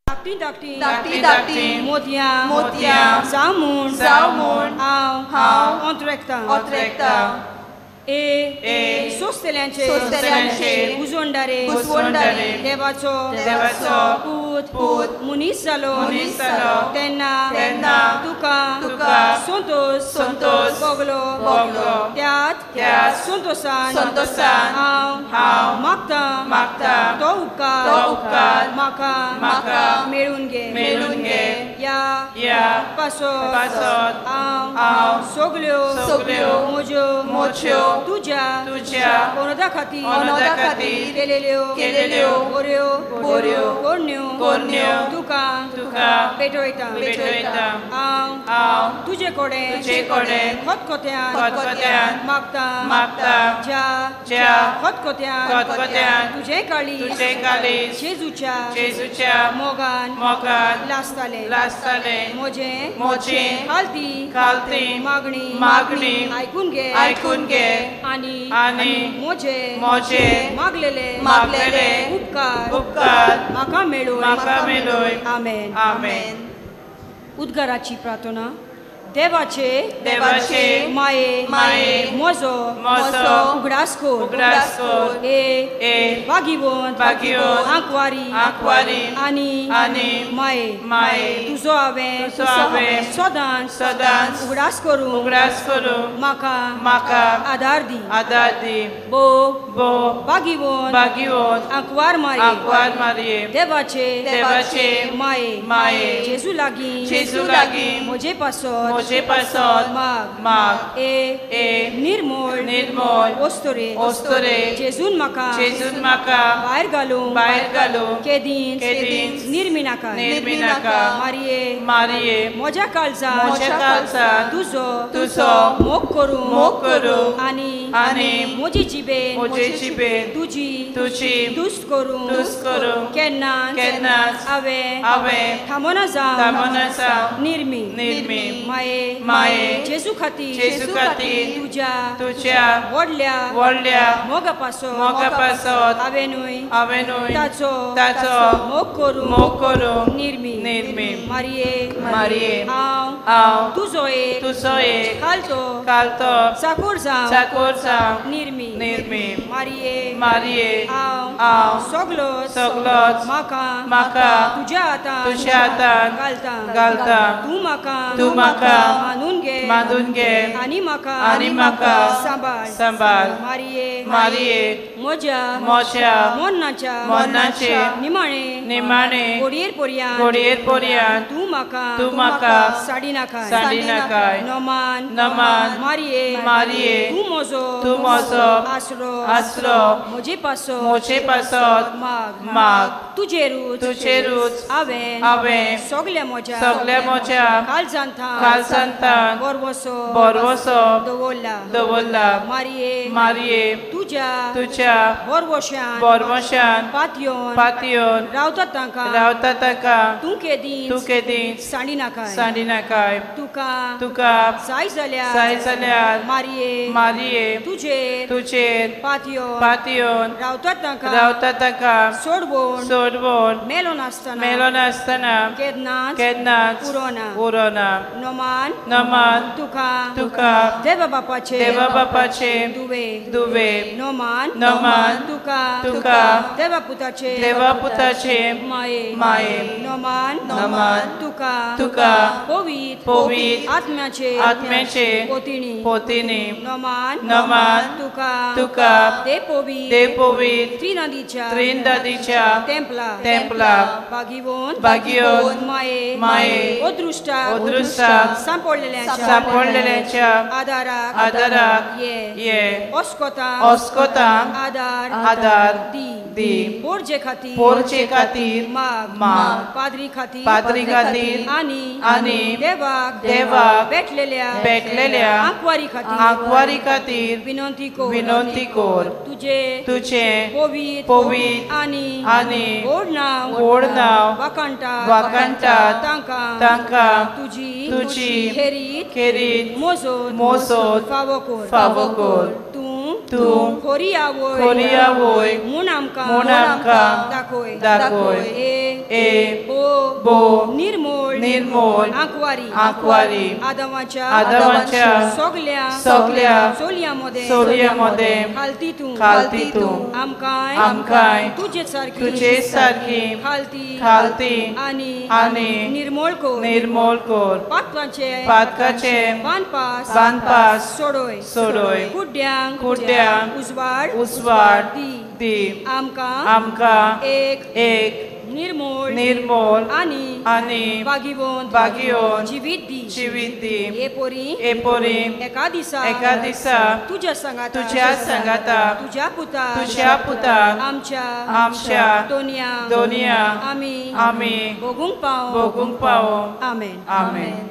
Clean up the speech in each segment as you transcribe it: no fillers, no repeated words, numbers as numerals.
धाकटी धाकटी मोतयां मोतयां जावं म्हूण जावं म्हूण हांव हांव ओंतरेकतां ओंतरेकतां ए ए सोंसतल्यांचे सोंसतल्यांचे उजवंडारे उजवंडारे देवाचो देवाचो पूत पूत मनीस जालो मनीस जालो तेन्ना तेन्ना तुका तुका संतोष संतोष भोगलो भोगलो त्याच त्याच संतोषान संतोषान हांव हांव मागतां मागतां तो उपकार म्हाका म्हाका मेळून घे मेळून घे ह्या ह्या पासत पासत हांव हांव सगल्यो सगल्यो म्हज्यो म्हज्यो तुज्या तुज्या अनोदा खातीर अनोदा खातीर केलेल्यो केलेल्यो बऱ्यो बऱ्यो करण्यो करण्यो तुका तुका पेटयता पेटयता हांव हांव तुजे कडेन तुजे कडेन खतखत्यान खतखत्यान मागता मागता ज्या ज्या खतखत्यान खतखत्यान तुजें काळीज तुजें काळीज जेजूच्या जेजूच्या मोगान मोगान लासतालें लासतालें म्हजें म्हजें खालती खालती मागणी मागणी आयकून घे आयकून घे आनी आनी म्हजे म्हजे मागलेले मागलेले उपकार उपकार म्हाका मेळून म्हाका मेळून आमेन आमेन. उद्गाराची प्रार्थना. देवाचे देवाचे माये माये म्हजो म्हजो उगडास कर उगडास कर ए ए भागिवंत भागिवंत आंकवारी आंकवारी आनी आनी माये माये तुजो हांवें तुजो हांवें सदांच सदांच उगडास करूं म्हाका म्हाका आदार दी आदार दी. बो बो भागिवंत भागिवंत आंकवार मारये आंकवार मारये देवाचे देवाचे माये माये जेजू लागीं जेजू लागीं म्हजे पासत म्हजे पासत माग माग ए ए निर्मोळ निर्मोळ ओस्तोरे ओस्तोरे जेजून म्हाका जेजून म्हाका भायर घालूं भायर घालूं केदींच केदींच निर्मिनाका निर्मिनाका. मारये मारये म्हज्या काळजान म्हज्या काळजान तुजो तुजो मोग करूं मोग करूं आनी आनी म्हजी जिबेन म्हजे जिबेन तुजी तुजी तुस्त करूं तुस्त करूं केन्नाच केन्नाच हांवें हांवें थांबना जावं थांबना जावं निर्मी निर्मी. माये माये जेजू खातीर जेजू खातीर तुज्या तुज्या व्हडल्या व्हडल्या मोगा पासत मोगा पासत हांवेनूय हांवेनूय ताचो ताचो मोग करूं मोग करूं निर्मी निर्मी. मारये मारये हांव हांव तुजो एक तुजो एक खालतो खालतो चाकोर जावं चाकोर जावं निर्मी निर्मी. मारये मारये हांव हांव सगलोच सगलोच म्हाका म्हाका तुज्या हातान तुज्या हातान घालता घालता तूं म्हाका तूं म्हाका मानून घे मानून घे आनी म्हाका आनी म्हाका सांबाळ सांबाळ. मारये मारये म्हज्या म्हज्या मरणाच्या मरणाचे निमाणे निमाणे घोडयेर पर्यंत घोडयेर पर्यंत तूं म्हाका तूं म्हाका साडी नाका साडी नाकाय. नमान नमान मारये मारये तूं म्हजो आसरो आसरो म्हजे पासत माग माग. तुजेरूच तुजेरूच हांवें हांवें सगल्या म्हज्या काळजांत काळजांत बरवसो बरवसो दवरला दवरला. मारये मारये तुज्या तुज्या बरवशान बरवशान पातयोन पातयोन रावता तांकां रावता तांकां तूं केदींच तूं केदींच सांडी नाकाय सांडी नाकाय. तुका तुका जाय जाल्यार जाय जाल्यार मारये मारये तुजेर तुजेर पातयोन पातयोन रावता तांकां रावता तांकां सोडवून सोडवून मेलो नासतना मेलो नासतना केन्नाच केन्नाच उरोना उरोना. नमान नमान तुका तुका देवा बापाचे देवा बापाचे दुवे दुवे. नमान नमान तुका तुका देवा पुताचे देवा पुताचे माये माये. नमान नमान तुका तुका पवित्र पवित्र आत्म्याचे आत्म्याचे पोतिणी पोतिणी. नमान नमान तुका तुका देव पवित्र देव पवित्र त्रिनदीच्या त्रिनदीच्या टेम्पला टेम्पला भागिवोन भागिवोन माये माये अदृश्टा अदृश्टा सांपडलेल्यांच्या सांपडलेल्यांच्या आदाराक आदाराक ये ये ओस्कोता ओस्कोता आदार आदार दी दी. पोरजे खातीर पोरजे खातीर माग माग. पाद्री खातीर पाद्री खातीर आनी आनी देवाक देवाक भेटलेल्या भेटलेल्या आंकवारी खातीर आंकवारी खातीर विनंती कर विनंती कर. तुजे तुजे पवित्र पवित्र आनी आनी गोड नांव गोड नांव वाखाणटा वाखाणटा तांकां तांकां तुजी तुजी खेरीत खेरीत मोजोत मोजोत फावो कर फावो कर. तूं तूं खोरी आवय खोरी आवय म्हूण आमकां म्हूण आमकां दाखय दाखय ए ए बो बो निर्मोळ निर्मोळ आंकवारी आंकवारी आदामाच्या आदामाच्या सगल्या सगल्या चलयां मदें चलयां मदें खालती तूं खालती तूं आमकांय आमकांय तुजे सारकी तुजे सारकी खालती खालती आनी आनी निर्मोळ कर निर्मोळ कर पातकाचे पातकाचे बांदपास बांदपास सोडय सोडय कुड्ड्यांक कुड्ड्यांक उजवाड उजवाड दी दी आमकां आमकां एक एक निर्मोळ निर्मोळ आनी आनी बागिवंत बागिवंत जिवीत दी जिवीत दी हे पोरी हे पोरी एका दिसा एका दिसा तुज्या सांगाता तुज्या सांगाता तुज्या पुता तुज्या पुताक आमच्या आमच्या दोनया दोनया आमी आमी भोगूंक पावो भोगूंक पावो. आमेन. आमेन.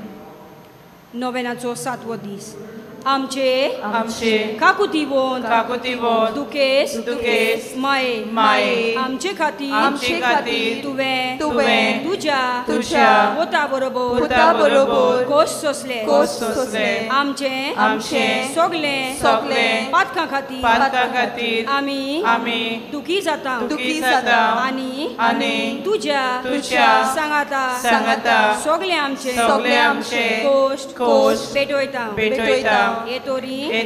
नोवेनाचो सातवो दीस. आमचे आमचे काकुतीवोन काकुतीवोन दुखेस दुखेस माये माये आमचे खातीर आमचे खातीर तुवें तुवें तुज्या तुज्या पुता बरोबर पुता बरोबर कोश सोंसले कोश सोंसले आमचे आमचे सगले सगले पातकां खातीर पातकां खातीर आमी आमी दुखी जाता दुखी जाता आनी आनी तुज्या तुज्या सांगाता सांगाता सगले आमचे सगले आमचे कोश कोश पेटयता पेटयता हे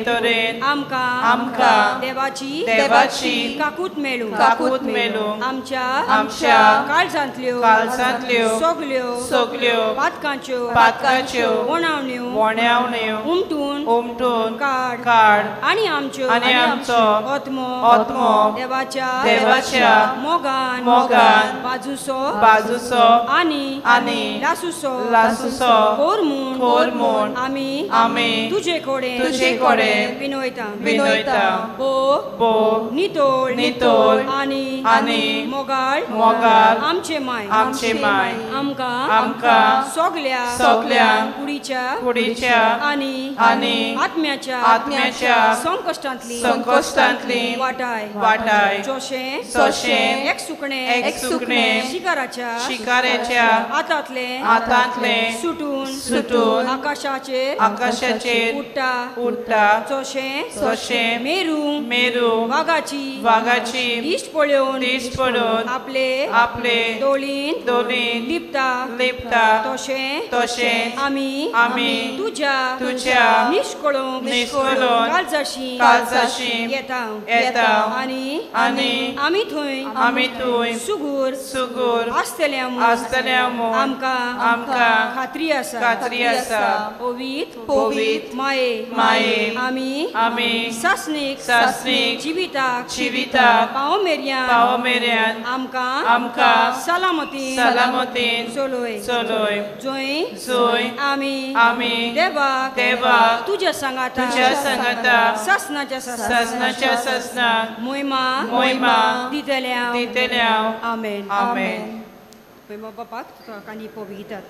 तरेन आमकां आमकां देवाची देवाची काकूत मेळूं काकूत मेळूं आमच्या आमच्या काळजांतल्यो काळजांतल्यो सगल्यो सगल्यो पातकांच्यो पातकांच्यो वणावण्यो वणावण्यो उमटून उमटून काड काड आनी आमच्यो आनी आमचो आत्मो आत्मो देवाच्या देवाच्या मोगान मोगान बाजूसो बाजूसो आनी आनी लासूसो लासूसो खोर म्हूण खोर म्हूण आमी आमी तुजे कडेन तुजे कडेन विनयता विनयता बो बो नितोळ नितोळ आनी आनी मोगाळ मोगाळ आमचे माय आमचे माय आमकां आमकां सगल्या सगल्या कुडीच्या कुडीच्या आनी आनी आत्म्याच्या आत्म्याच्या संकश्टांतली संकश्टांतली वाटाय वाटाय जोशें जोशें एक सुकणें एक सुकणें शिकाराच्या शिकाराच्या हातांतलें हातांतलें सुटून सुटून आकाशाचेर आकाशाचेर उडटा उडटा जोशें जोशें मेरू मेरू वागाची वागाची दिश्ट पळोवन दिश्ट पळोवन आपले आपले दोळीन दोळीन लिपता लिपता तशें तशें आमी आमी तुज्या तुज्या निश्कळून निश्कळून काळजाशी काळजाशी येता येता आनी आनी आमी थंय सुगूर सुगूर आसतले आसतले म्हूण आमकां आमकां खात्री आसा खात्री आसा. पवित्र पवित्र माये माये आमी आमी सासणीक सासणीक जिविताक जिविताक पावो मेरेन पावो मेरेन आमकां आमकां सलामतीन सलामतीन चलय चलय जंय जंय आमी आमी देवाक देवाक तुज्या सांगाता तुज्या सांगाता सासणाच्या सासणाच्या सासणाक मोहिमा मोहिमा दितल्या दितल्या. आमेन. आमेन. मोहिमा बापाक तुका कानी पवितात.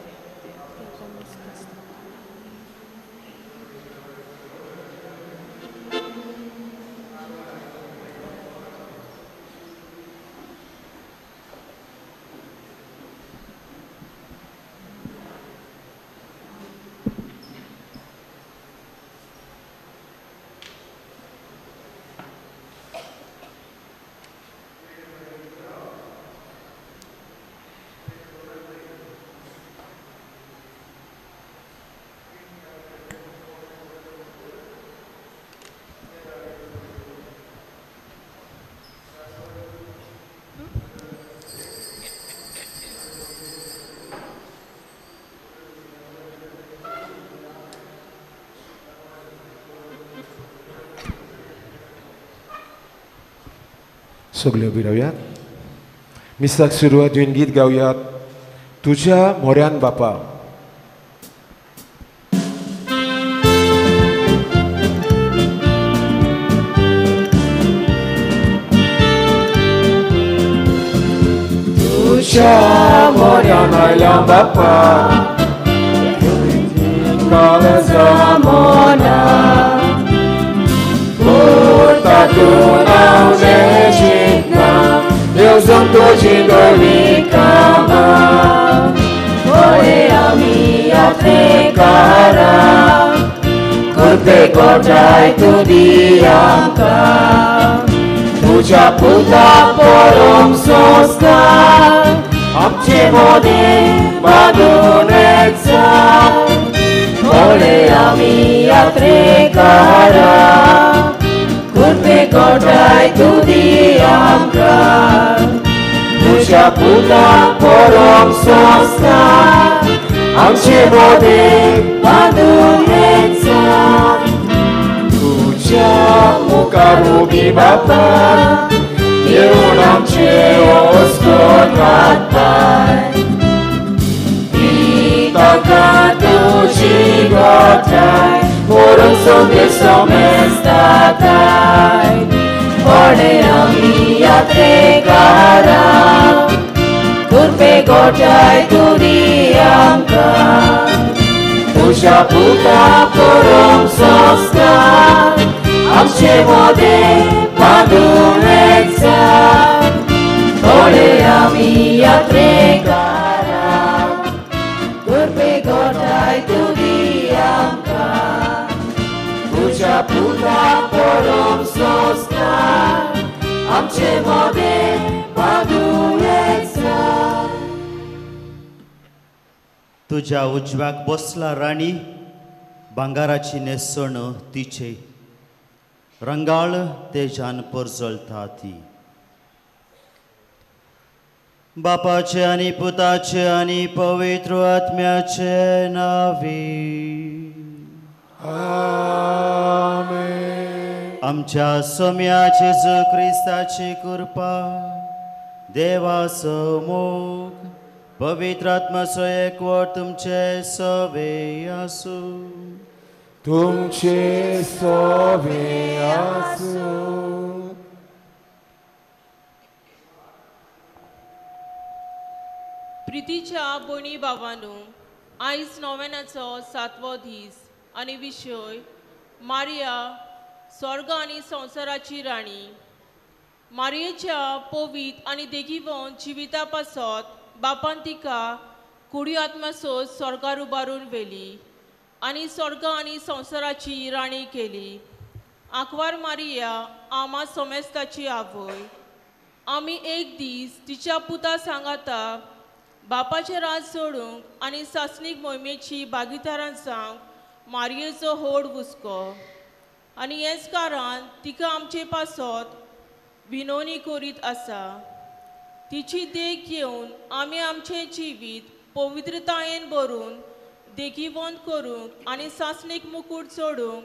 सगळे उबी रावयात. मिसाक सुरवात येवन गीत गावयात तुझ्या मोऱ्यान बापा. तुझ्या मोऱ्यान आयल्या बापा काळजा मना Deus तुझी दोवी कामा ओरे आमी आफ्रिकारा कुर्ते कोटाय तुदी आमकां तुझ्या पुता परम संस्कार आमचे मदें बांदून एकचार. पळय आमी यात्रेकारां कृपे गोठाय तूं दी आमकां. तुझ्या पुता परम संस्कार आमचे मदें बांदून एकचार. तुझ्या मुखार उबी बापा येवन आमचे वस्तून हात पांय दी ताका तुजी गोठाय व्हरून सगळे समेस्ताताय. पळय आमी यात्रेकारां कृपे गोठाय तूं दी आमकां. तुझ्या पुता परम संस्कार आमचे मदें बांदून एकचार. पळय आमी यात्रेकारां कृपे गोठाय तूं दी आमकां. तुझ्या पुता परम संस्कार आमचे मदें बांदून एकचार. तुज्या उजव्याक बसला राणी भांगाराची न्हेसण तिचे रंगाळ तेजान परजळटा ती. बापाचे आनी पुताचे आनी पवित्र आत्म्याचे नांवी आमेन. आमच्या सोम्या जेजू क्रिस्ताची कृपा, देवाचो मोग, पवित्र आत्म्याचो एकवट तुमचे सवे आसूं. तुमचे सवे आसूं. प्रितीच्या भयणी भावांनो, आयज नोवेनाचो 7वो दीस आनी विशय मारिया स्वर्ग आनी संवसाराची राणी. मारियेच्या पवीत आनी देखीवन जिविता पासत बापान तिका कुडी आत्मासो स्वर्गार उबारून व्हेली आनी स्वर्ग आनी संवसाराची राणी केली. आंकवार मारिया आमा सोमेस्ताची आवय. आमी एक दीस तिच्या पुता सांगाता बापाचें राज सोडूंक आनी सासणीक मोहिमेची भागीदारां जावंक मारयेचो होड हुस्को आनी हेच कारण तिका आमचे पासत विनवणी करीत आसा. तिची देख घेवन आमी आमचें जिवीत पवित्रतायेन भरून देखीवंत करूंक आनी सासणीक मुकूट चडूंक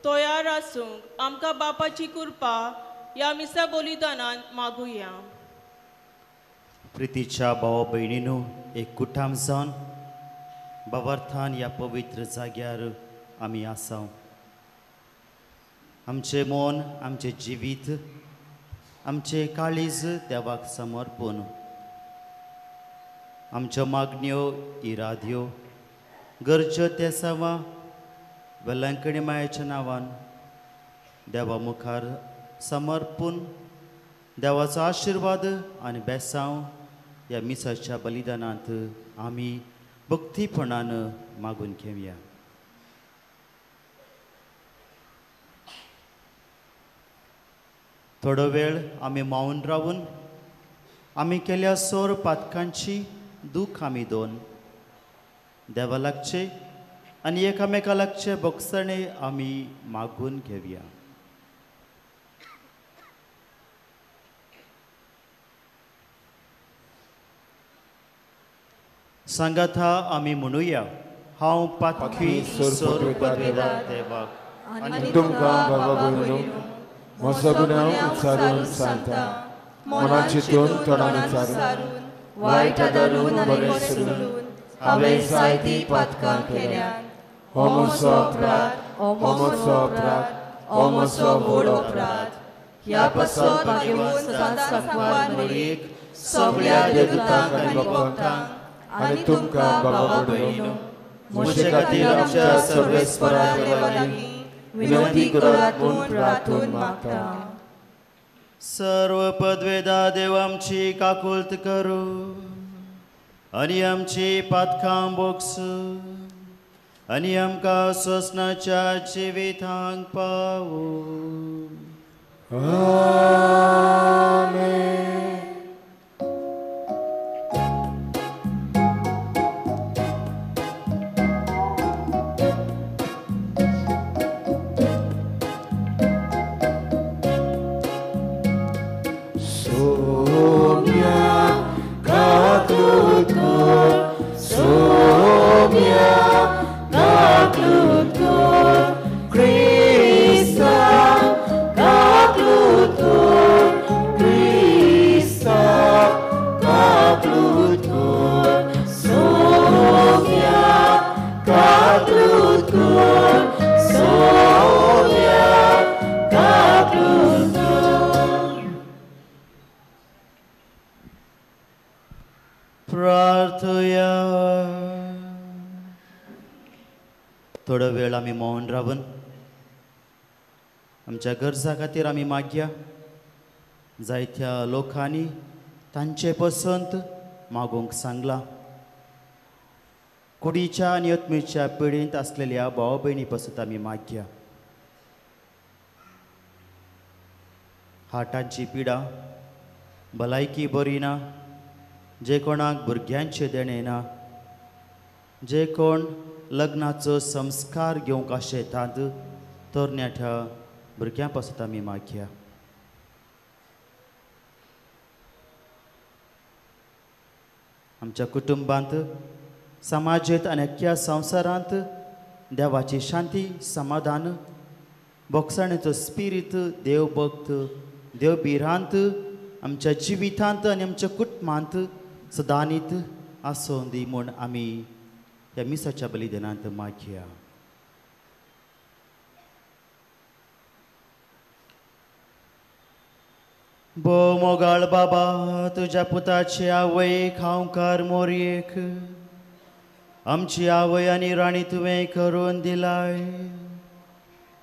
तयार आसूंक आमकां बापाची कृपा ह्या मिसा बलिदानान मागुया. प्रितीच्या भावा भयणीनू, एक कुटाम जावन बाबार्थान ह्या पवित्र जाग्यार आमी आसा. आमचें मन, आमचें जिवीत, आमचें काळीज देवाक समर्पून आमच्यो मागण्यो, इराद्यो, गरज्यो तेसांवां वेलंकणी मायेच्या नांवान देवा मुखार समर्पून देवाचो आशिर्वाद आनी बेसांव ह्या मिसाच्या बलिदानांत आमी भक्तीपणान मागून घेवया. थोडो वेळ आमी मावन रावून आमी केल्या सोर पातकांची दूख आमी दोन देवा लागचे आनी एकामेका लागचे भोगसणे आमी मागून घेवया. सांगाता आमी म्हणुया, हांव पातकी सोर देवाक आनी तुमकां बाबा भयणीनो म्हजो गुन्यांव उच्चारून सांगता. मनान चिंतून तोंडान उच्चारून वायट धरून आनी बरें सोडून हांवें जायतीं पातकां केल्यात. हो म्हजो अपराध, हो म्हजो अपराध, हो म्हजो व्हड अपराध. ह्या पासत भाग्यवंत सदांच सांकवार मरियेक, सगळ्या देवदूतांक आनी भक्तांक आनी तुमकां बाबा भयणीनो म्हजे खातीर आमच्या सर्वेस्परा देवा लागीं विनंती करात म्हूण प्रार्थून मागता. सर्व पदवेदा देव आमची काकुळट करू आनी आमची पातकां बोगसू आनी आमकां सोसणाच्या जिवितांक पावू. आमेन. प्रार्थया. थोडो वेळ आमी मौन रावन आमच्या गरजा खातीर आमी मागया. जायत्या लोकांनी तांचे पसंत मागूंक सांगलां. कुडीच्या आनी आत्मेच्या पिळींत आसलेल्या भाव भयणी पसंत आमी मागया. हार्टांची पिडा, भलायकी बरी ना, जे कोणाक भुरग्यांचें देणें ना, जे कोण लग्नाचो संस्कार घेवंक आशेतात तरणाट्या भुरग्यां पासत आमी मागया. आमच्या कुटुंबांत, समाजेंत आनी अख्ख्या संवसारांत देवाची शांती, समाधान, बोगसाणेचो स्पिरीत, देवभक्त, देवभिरांत आमच्या जिवितांत आनी आमच्या कुटुंबांत सदांनीत आसूं दी म्हूण आमी ह्या मिसाच्या बलिदानांत मागया. भोव मोगाळ बाबा, तुज्या पुताची आवय खावकार मोरयेक आमची आवय आनी राणी तुवें करून दिलाय.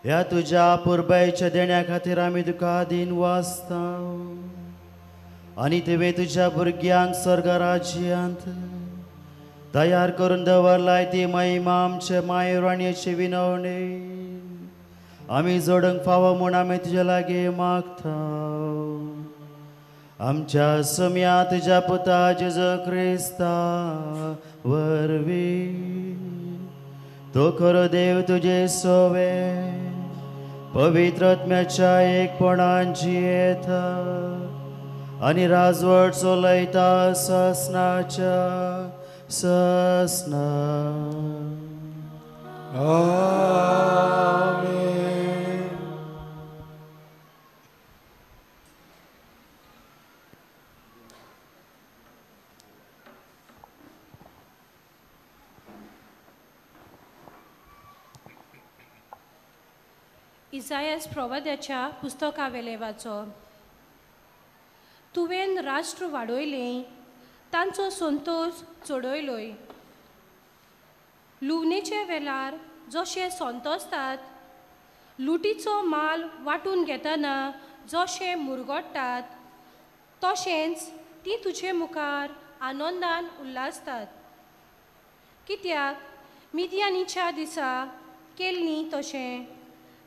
ह्या तुज्या पुरबायच्या देण्या खातीर आमी तुका दीन वाचता आनी तुवें तुज्या भुरग्यांक स्वर्ग राज्यांत तयार करून दवरलाय ती महिमा आमचे माय राणयेची विनवणी आमी जोडूंक फावो म्हूण आमी तुज्या लागीं मागता. आमच्या सम्या तुज्या पुता जेजू क्रिस्ता वरवीं तो खरो देव तुजे सोवे पवित्र आत्म्याच्या एकपणान जियेता आनी राजवट चलयता ससनाच्या ससना. आमेन. इजायस प्रवाद्याच्या पुस्तकावेले वाचो. तुवें राष्ट्र वाडयलें, तांचो संतोष चडयलोय. लुवणेचे वेळार जशे संतोसतात, लुटीचो माल वांटून घेतना जशे मुरगोट्टात, तशेंच ती तुजे मुखार आनंदान उल्हासतात. कित्याक मिद्यानीच्या दिसा केल्ली तशें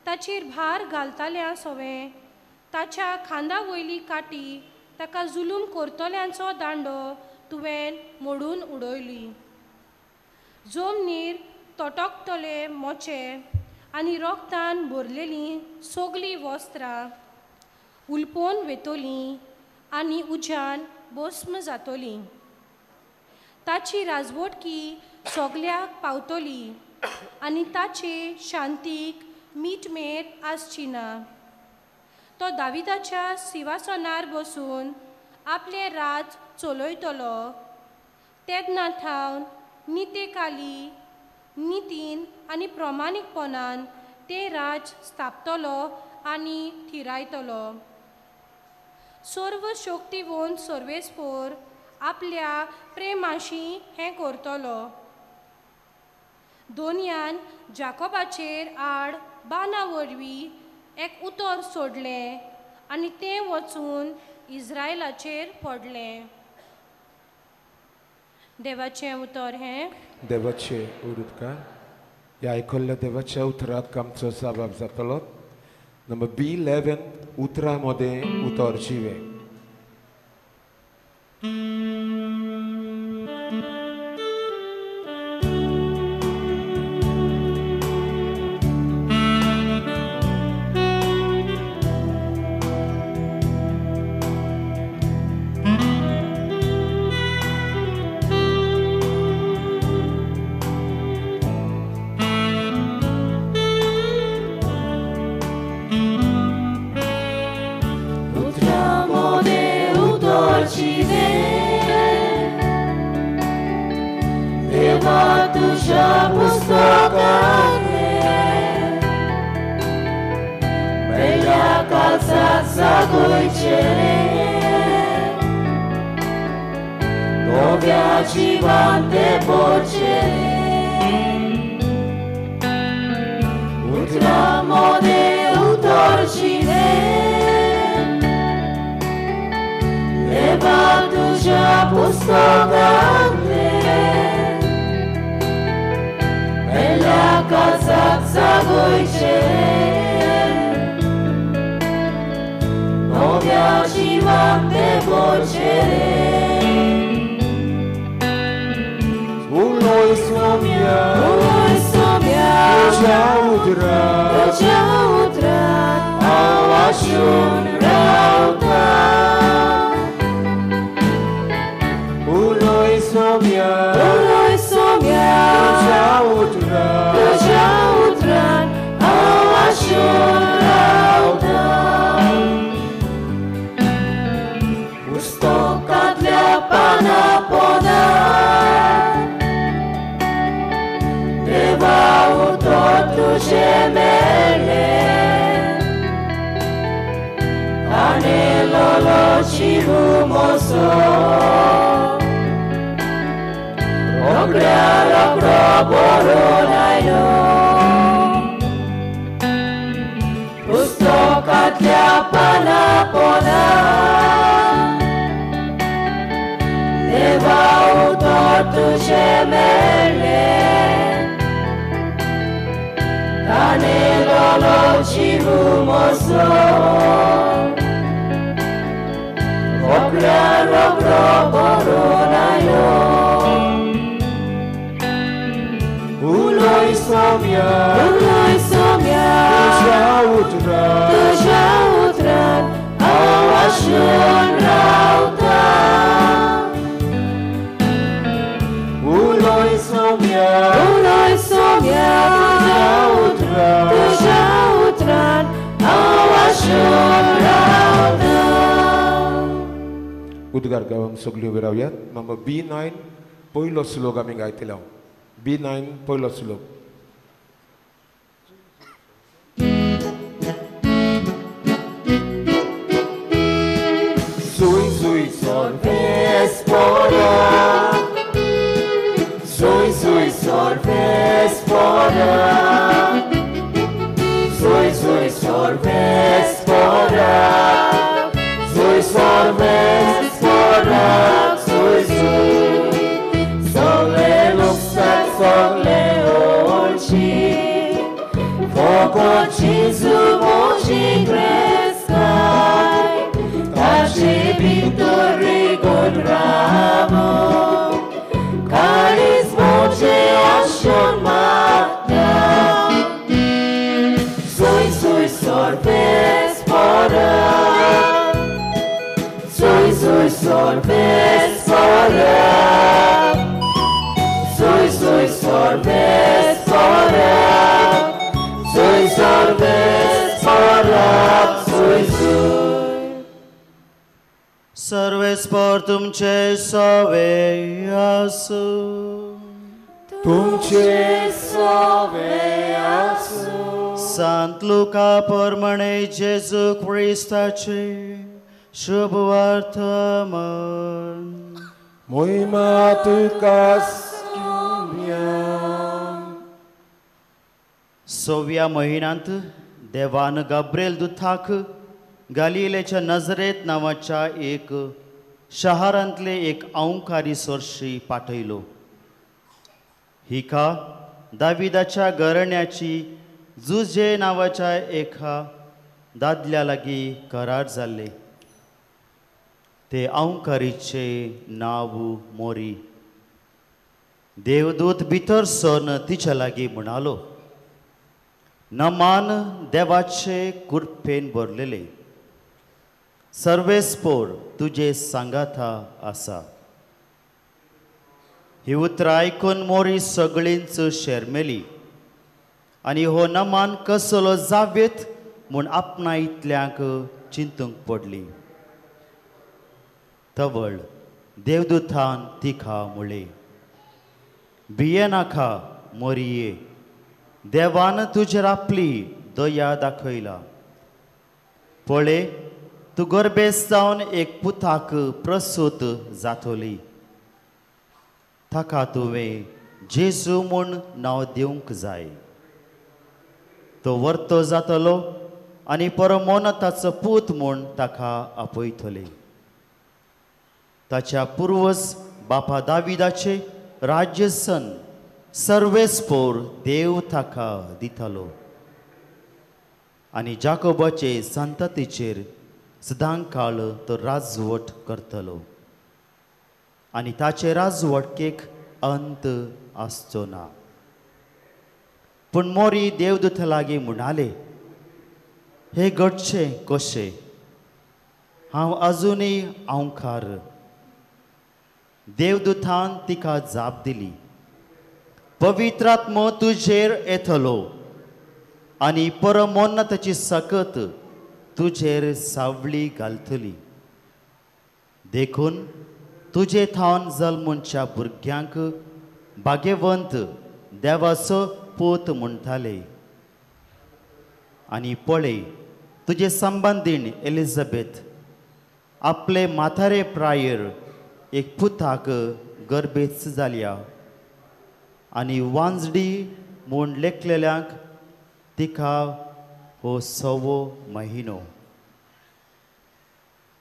ताचेर भार घालतल्या सवें ताच्या खांदा वयली काटी ताका जुलूम करतल्यांचो दांडो तुवें मोडून उडयली. जमनीर तटकतले मोचे आनी रोगतान भरलेलीं सगलीं वस्त्रां उलपोवन वेतलीं आनी उज्यान भस्म जातलीं. ताची राजवटकी सगल्याक पावतली आनी ताचे शांतीक मीटमेर आसची ना. तो दाविदाच्या सिंहासनार बसून आपलें राज चलयतलो. तेन्ना थावन नितेकाली नितीन आनी प्रमाणीकपणान तें राज स्थापतलो आनी थिरायतलो. सर्व शक्तिवंत सर्वेस्पोर आपल्या प्रेमाशी हें करतलो. दोनयान जाकोबाचेर आड बाना वरवीं एक उतर सोडलें आनी तें वचून इस्रायलाचेर पडलें. देवाचें उतर हें. देवाचे उरुपकार ह्या आयकल्ल्या देवाच्या उतराक आमचो साबाब जातलो. नंबर B11 उतरां मदें उतर जिवें. नव्या जिवान ते बोचे उतरां मोदें उतरचिलें देवा तुज्या पुस्तकांतलें मेल्या काळजाक जागयचें नव्या जिवान ते बोचें उलय सोम्या उलय सोम्या तुज्या उतरान तुज्या उतरान हांव आशून रावतां उलय सोम्या उलय सोम्या तुज्या उतरान तुज्या उतरान हांव आशून रावतां पुस्तकांतल्या पाना पोना देवा उतर तुजें मेळ्ळें ताणें जीव म्हजो रोखड्या रोखडो बरोवन आयलो पुस्तकांतल्या पाना पोना देवा उतर तुजें मेळ्ळें ताणें जीव म्हजो रोखड्या रोखडो बरोवन आयलो उलय सोम्या उलय सोम्या तुज्या उतरान तुज्या उतरान हांव आशून रावतां उलय सोम्या उलय सोम्या तुज्या उतरान तुज्या उतरान हांव आशून रावतां. उद्गार गावंक सगळ्यो विरावयात. नंबर B9 पयलो श्लोक आमी गायतले. B9 पयलो श्लोक. Sui sui sorvespora, sui sui sorvespora, sui sui sorvespora, sui sorvespora, sui sui. Sole luxat, sole olci, foco cizu moci crescai, taci pinturi con ramo, caris voce ascion magna. Sui sui sorvespora, sui sui sorvespora, sui sui sorvespora, sui sorvespora, sui sui. सर्वेस्पर तुमचे सवे आसूं, तुमचे सवे आसूं. संत लुका प्रमाणे जेजू क्रिस्ताचे शुभ वर्तमान. मोहिमा तुका स्तुत्या. सव्या म्हयन्यांत देवान गाब्रिएल दुताक गालिलेच्या नजरेत नांवाच्या एक शहरांतले एक अंकारी सोरशी पाठयलो. हिका दाविदाच्या घराण्याची जुजे नांवाच्या एका दादल्या लागीं करार जाल्ले. ते अंकारीचे नांव मोरी. देवदूत भितर सरन तिच्या लागीं म्हणालो, नमान देवाचे कृपेन भरलेले, सर्वेस्पोर तुजे सांगाता आसा. ही उतरां आयकून मोरी सगळींच शेरमेली आनी हो नमान कसलो जावेत म्हूण आपणा इतल्यांक चिंतूंक पडली. तवळ देवदूतान तिका म्हळें, भियेनाका मोरये, देवान तुजेर आपली दया दाखयला. पळय, तूं गर्भेस्त जावन एक पुताक प्रसूत जातली ताका तुवें जेजू म्हूण नांव दिवंक जाय. तो वर्तो जातलो आनी परमोनताचो पूत म्हूण ताका आपयतले. ताच्या पुर्वज बापा दाविदाचे राज्यसन सर्वेस्पोर देव ताका दितालो आनी जाकोबाचे संततीचेर सदांकाळ तो राजवट करतलो आनी ताचे राजवटकेक अंत आसचो ना. पूण मोरी देवदूत लागीं म्हणाले, हे घडचें कशें? हांव अजुनूय आंवकार. देवदूतान तिका जाप दिली, पवित्र आत्मो तुजेर येतलो आनी परमोन्नताची सकत तुजेर सावळी घालतली. देखून तुजे थावन जल्मूनच्या भुरग्यांक भाग्यवंत देवाचो पूत म्हणटाले. आनी पळय, तुजे संबंदीण एलिझाबेथ आपले म्हातारे प्रायर एक पुताक गर्भेच जाल्या आनी वांजडी म्हूण लेखलेल्यांक तिका हो सवो म्हयनो.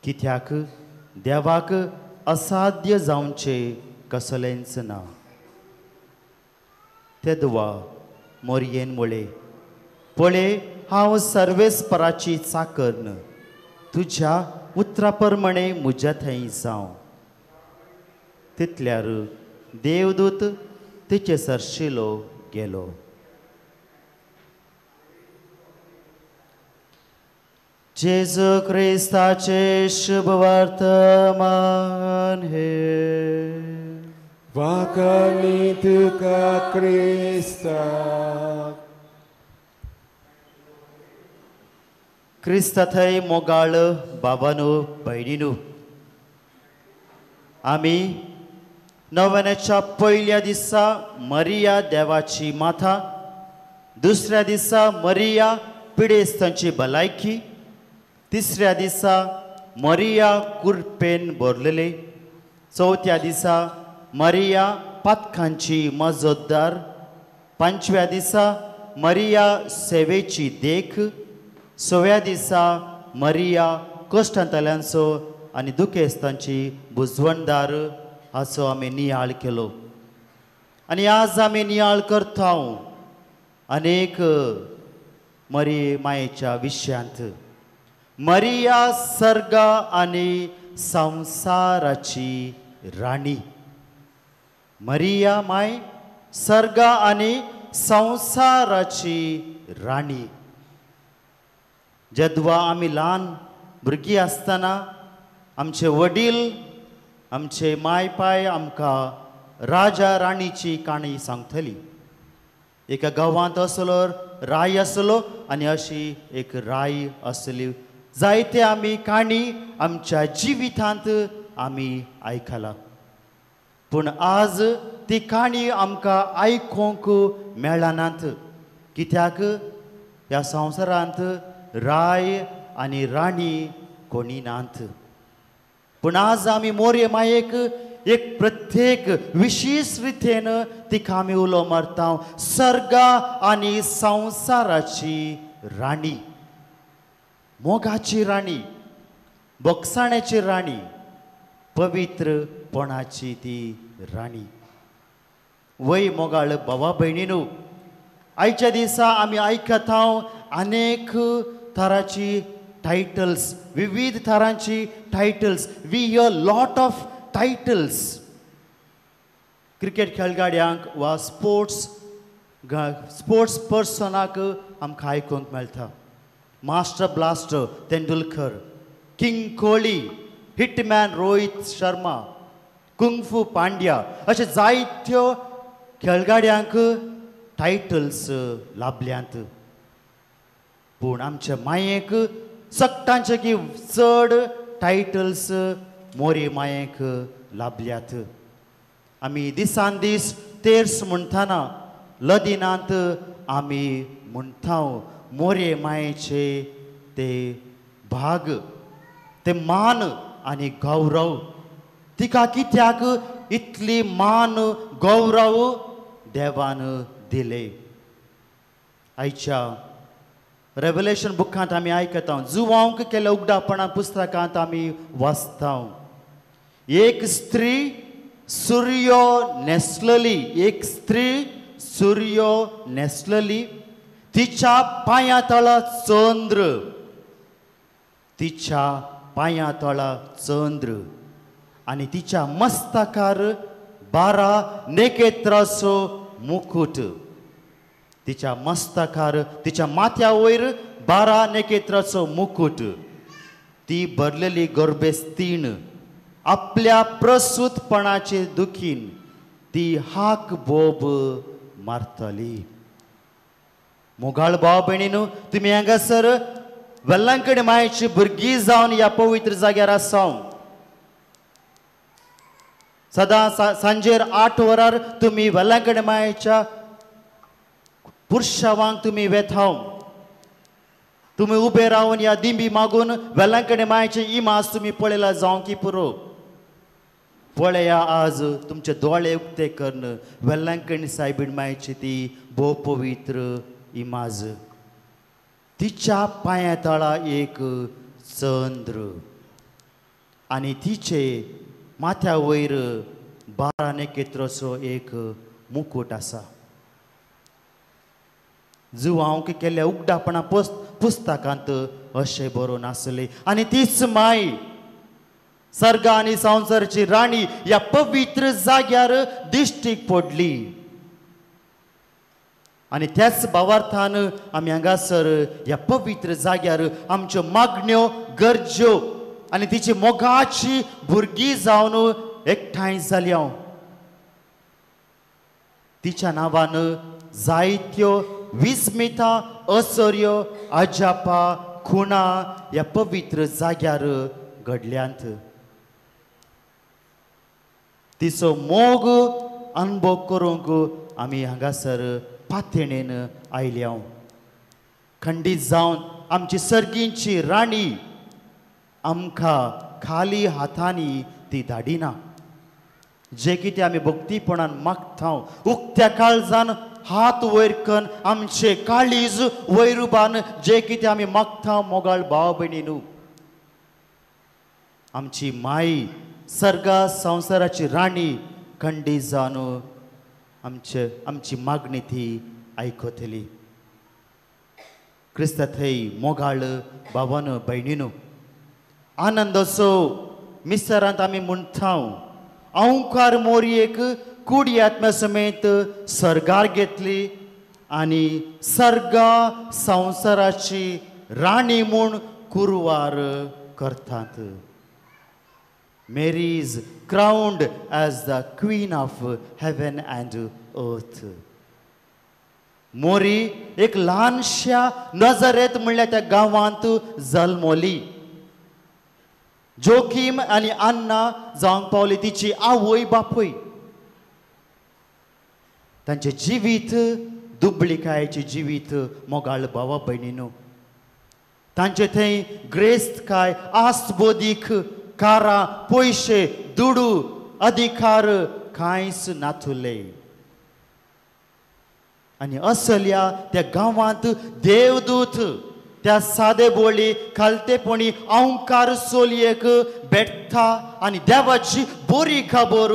कित्याक देवाक असाध्य जावचें कसलेंच ना. तेदवा मोरयेन म्हळें, पळय, हांव सर्वेस्पराची चाकर्न, तुज्या उतरा प्रमाणे म्हज्या थंय जावं. तितल्यार देवदूत तिचे सरशिलो गेलो. जेजू क्रिस्ताचे शुभ वर्तमान हे. वाखाणी तुका क्रिस्ता. क्रिस्ता थंय मोगाळ बाबानू भयणीनू, आमी नव्याच्या पयल्या दिसा मरिया देवाची माथा, दुसऱ्या दिसा मरिया पिडेस्तांची भलायकी, तिसऱ्या दिसा मरिया कुरपेन भरलेले, चवथ्या दिसा मरिया पातकांची मजतदार, पांचव्या दिसा मरिया सेवेची देख, सव्या दिसा मरिया कश्टांतल्यांचो आनी दुखेस्तांची बुजवणदार हाचो आमी नियाळ केलो. आनी आज आमी नियाळ करता अनेक मरी मायेच्या विशयांत. मरिया सर्ग आनी संवसाराची राणी. मरिया my सर्ग आनी संवसाराची राणी. जेदवा आमी ल्हान भुरगीं आसतना आमचे वडील आमचे माय पाय आमकां राजा राणीची काणी सांगतली. एका गांवांत आसलो राय आसलो आनी अशी एक राय आसली. जायते आमी काणी आमच्या जिवितांत आमी आयकला, पूण आज ती काणी आमकां आयकूंक मेळनात. कित्याक ह्या संवसारांत राय आनी राणी कोणी नात. पूण आज आमी मोरये मायेक एक प्रत्येक विशेश रितीन तिका आमी उलो मारता, सर्ग आनी संवसाराची राणी, मोगाची राणी, बोगसाण्याची राणी, पवित्रपणाची ती राणी. वय मोगाळ भावा भयणीनू, आयच्या दिसा आमी आयकता अनेक थराची टायटल्स, विविध थरांची titles. We hear lot of titles. Cricket खेळगाड्यांक वा स्पोर्ट्स स्पोर्ट्स पर्सनाक आमकां आयकूंक मेळटा. Master blaster Tendulkar, king Kohli, hitman Rohit Sharma, kung fu Pandya अशे जायत्यो खेळगाड्यांक टायटल्स लाभल्यात. पूण आमच्या मायेक सगटांचे की चड टायटल्स मोरी मायेक लाभल्यात. आमी दिसान दीस तेर्स म्हणटाना लदिनांत आमी म्हणटा मोरे मायेचे ते भाग, ते मान आनी गौरव तिका कित्याक इतली मान गौरव देवान दिले. आयच्या रेवलेशन बुकांत आमी आयकता, जुवांक केल्या उगडापणा पुस्तकांत आमी वाचता, एक स्त्री सुर्यो न्हेसलली, एक स्त्री सुर्यो न्हेसलली, तिच्या पांया तळा चंद्र, तिच्या पांया तळा चंद्र आनी तिच्या मस्तकार 12 नेकेत्राचो मुकुट, तिच्या मस्तकार तिच्या माथ्या वयर 12 नेकेत्राचो मुकुट. ती भरलेली गर्भेस्तीण आपल्या प्रसूतपणाचे दुखीन ती हाक बोब मारतली. मोगाळ भाव भयणीनू, तुमी हांगासर वेल्लांकडे मायची भुरगीं जावन ह्या पवित्र जाग्यार आसा. सदां सांजेर 8 वरार तुमी वेल्लांकडे मायच्या पुरशावांक तुमी वेताव, तुमी उबे रावन ह्या दिंबी मागून वेल्लांकडे मायचे इमाज तुमी पळयला जावं की पुरो. पळया आज तुमचे दोळे उक्ते करून वेल्लांकणी सायबीण मायची ती भोव पवित्र इमाज. तिच्या पांया तळा एक चंद्र आनी तिचे माथ्या वयर 12 नेकेत्राचो एक मुकुट आसा. जुवांक केल्ल्या उगडापणा पुस्तकांत अशें बरोवन आसलें. आनी तीच माय सर्ग आनी संवसाराची राणी ह्या पवित्र जाग्यार दिश्टीक पडली. आनी त्याच भावार्थान आमी हांगासर ह्या पवित्र जाग्यार आमच्यो मागण्यो गरज्यो आनी तिची मोगाची भुरगीं जावन एकठांय जाल्या. तिच्या नांवान जायत्यो विस्मिता असर्यो अजापा खुणा ह्या पवित्र जाग्यार घडल्यांत. तिचो मोग अनुभव करूंक आमी हांगासर पातेणेन आयल्या. खंडीत जावन आमची सर्गींची राणी आमकां खाली हातांनी ती धाडिना. जे कितें आमी भक्तीपणान मागता उक्त्या काळजान हात वयर करून आमचे काळीज वयर उबान जे कितें आमी मागता मोगाळ भाव भयणीनू, आमची माई सर्गा संवसाराची राणी खंडीत जावन आमचे आमची मागणी ती आयकतली. क्रिस्ता थंय मोगाळ भावान भयणीनू, आनंदाचो मिसरांत आमी म्हणटा अंकार मोरयेक कुडी आत्म्या समेत सर्गार घेतली आनी सर्गा संवसाराची राणी म्हूण कुरवार करतात. Mary is crowned as the queen of heaven and earth. मोरी एक ल्हानश्या नजरेत म्हणल्यार त्या गांवांत जल्मली. जोखीम आनी अन्ना जावंक पावली तिची आवय बापूय. तांचें जिवीत दुबळिकायेचें जिवीत मोगाळ भावा भयणीनू, तांचे थंय ग्रेस्तकाय आसबोदीक कारां पयशे दुडू अधिकार कांयच नातुले. आनी असल्या त्या गांवांत देवदूत त्या सादे बोली खालतेपणी अंकार सोलयेक भेटता आनी देवाची बरी खबर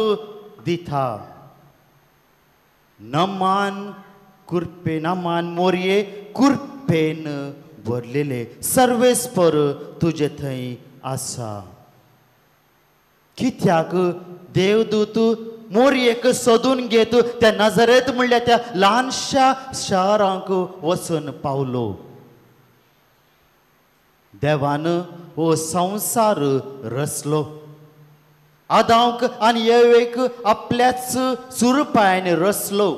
दिता. नमान कुरपे नमान मोरये कुरपेन भरलेले सर्वेस्पर तुजे थंय आसा. कित्याक देवदूत मोरयेक सोदून घेत त्या नजरेत म्हणल्यार त्या ल्हानश्या शारांक वचून पावलो. देवान हो संवसार रचलो, आदांक आनी येवेक आपल्याच सुरपायन रचलो.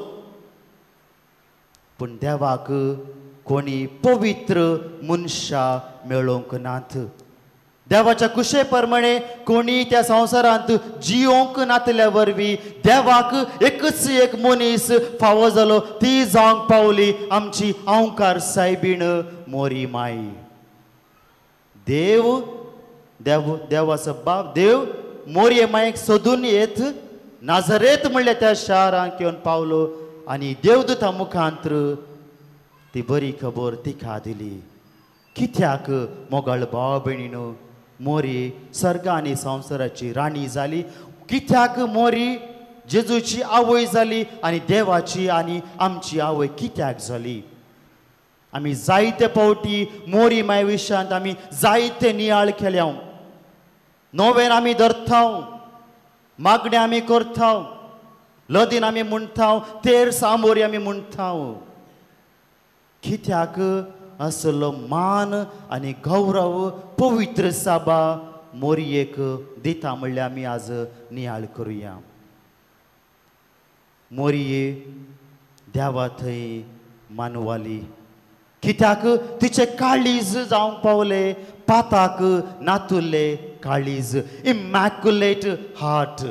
पूण देवाक कोणी पवित्र मनशां मेळोवंक नात. देवाच्या कुशे प्रमाणे कोणी त्या संवसारांत जियोंक नातल्या वरवीं देवाक एकच एक मनीस फावो जालो, ती जावंक पावली आमची अंकार सायबीण मोरी माई. देव देव देवाचो बाप देव मोरये मायेक सोदून येत नाझरेत म्हणल्या त्या शारांत येवन पावलो आनी देवदूता मुखांत्र ती बरी खबर तिका दिली. कित्याक मोगाळ भाव भयणीनो मोरी सर्ग आनी संवसाराची राणी जाली? कित्याक मोरी जेजूची आवय जाली आनी देवाची आनी आमची आवय कित्याक जाली? आमी जायते फावटी मोरी माय विशयांत आमी जायते नियाळ केल्या. नोवेन आमी धरता, मागणें आमी करता, लदीन आमी म्हणटा, तेर सामोरी आमी म्हणटा. कित्याक असलो मान आनी गौरव पवित्र साबा मोरयेक दिता म्हणल्यार आमी आज नियाळ करुया. मोरये देवा थंय मानवाली. कित्याक तिचे काळीज जावंक पावले पाताक नातुल्ले काळीज, immaculate heart,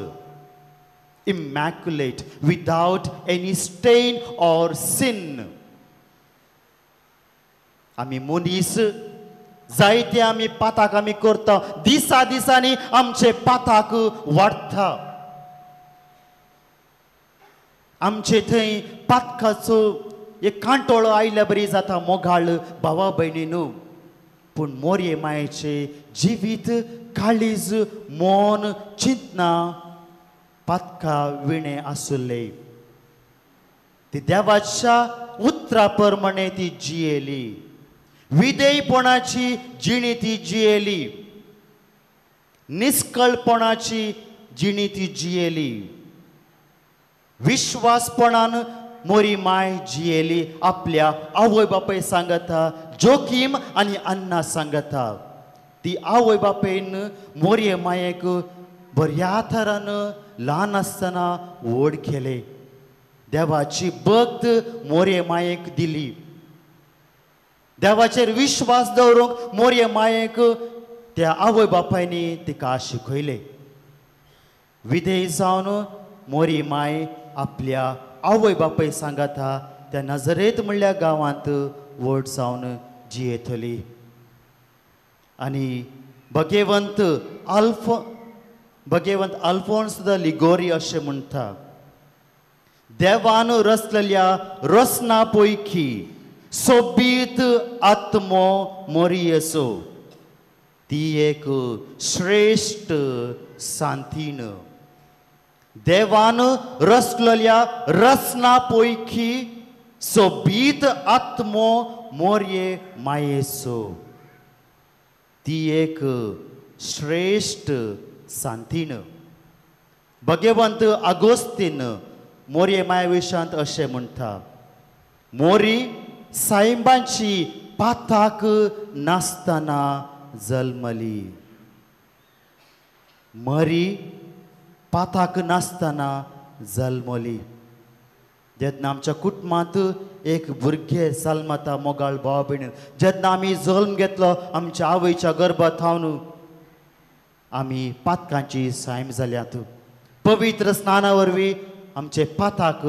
immaculate without any stain or sin. आमी मनीस जायते आमी पाताक आमी करता, दिसा दिसांनी आमचे पाताक वाडटा. आमचे थंय पातकाचो एक कांटोळो आयल्या बरी जाता मोगाळ भावा भयणीनू. पूण मोरये मायेचे जिवीत काळीज मन चिंतना पातका विणें आसुल्ले. ती देवाच्या उतरा प्रमाणे ती जियेली, विधेयपणाची जिणी ती जियेली, निस्कळपणाची जिणी ती जियेली, विश्वासपणान मोरी माय जियेली. आपल्या आवय बापाय सांगता, जोकीम आनी अन्ना सांगता. ती आवय बापायन मोरये मायेक बऱ्या थरान ल्हान आसतना व्हड केले. देवाची भक्त मोरये मायेक दिली. देवाचेर विश्वास दवरूंक मोरये मायेक त्या आवय बापायनी तिका शिकयले. विधेय जावन मोरी माय आपल्या आवय बापाय सांगाता त्या नजरेत म्हणल्या गांवांत व्हड जावन जियेतली. आनी भगेवंत अल्फोन्स the Liguori अशें म्हणटा, देवान रचलेल्या रचना पैकी सोबीत आत्मो मोरयेचो ती एक श्रेश्ठ सांतीन. देवान रचलेल्या रचना पैकी सोबीत आत्मो मोरये मायेचो ती एक श्रेश्ठ सांतीन. भगवंत आगोस्तीन मोरये माये विशयांत अशें म्हणटा, मोरी सायबांची पाताक नासतना जल्मली. मरी पाताक नासतना जल्मली. जेन्ना आमच्या कुटुंबांत एक भुरगें जल्मता मोगाळ भाव भयणी, जेन्ना आमी जल्म घेतलो आमच्या आवयच्या गर्भांत थावन आमी पातकांची सायम जाल्यात. पवित्र स्नाना वरवीं आमचे पाताक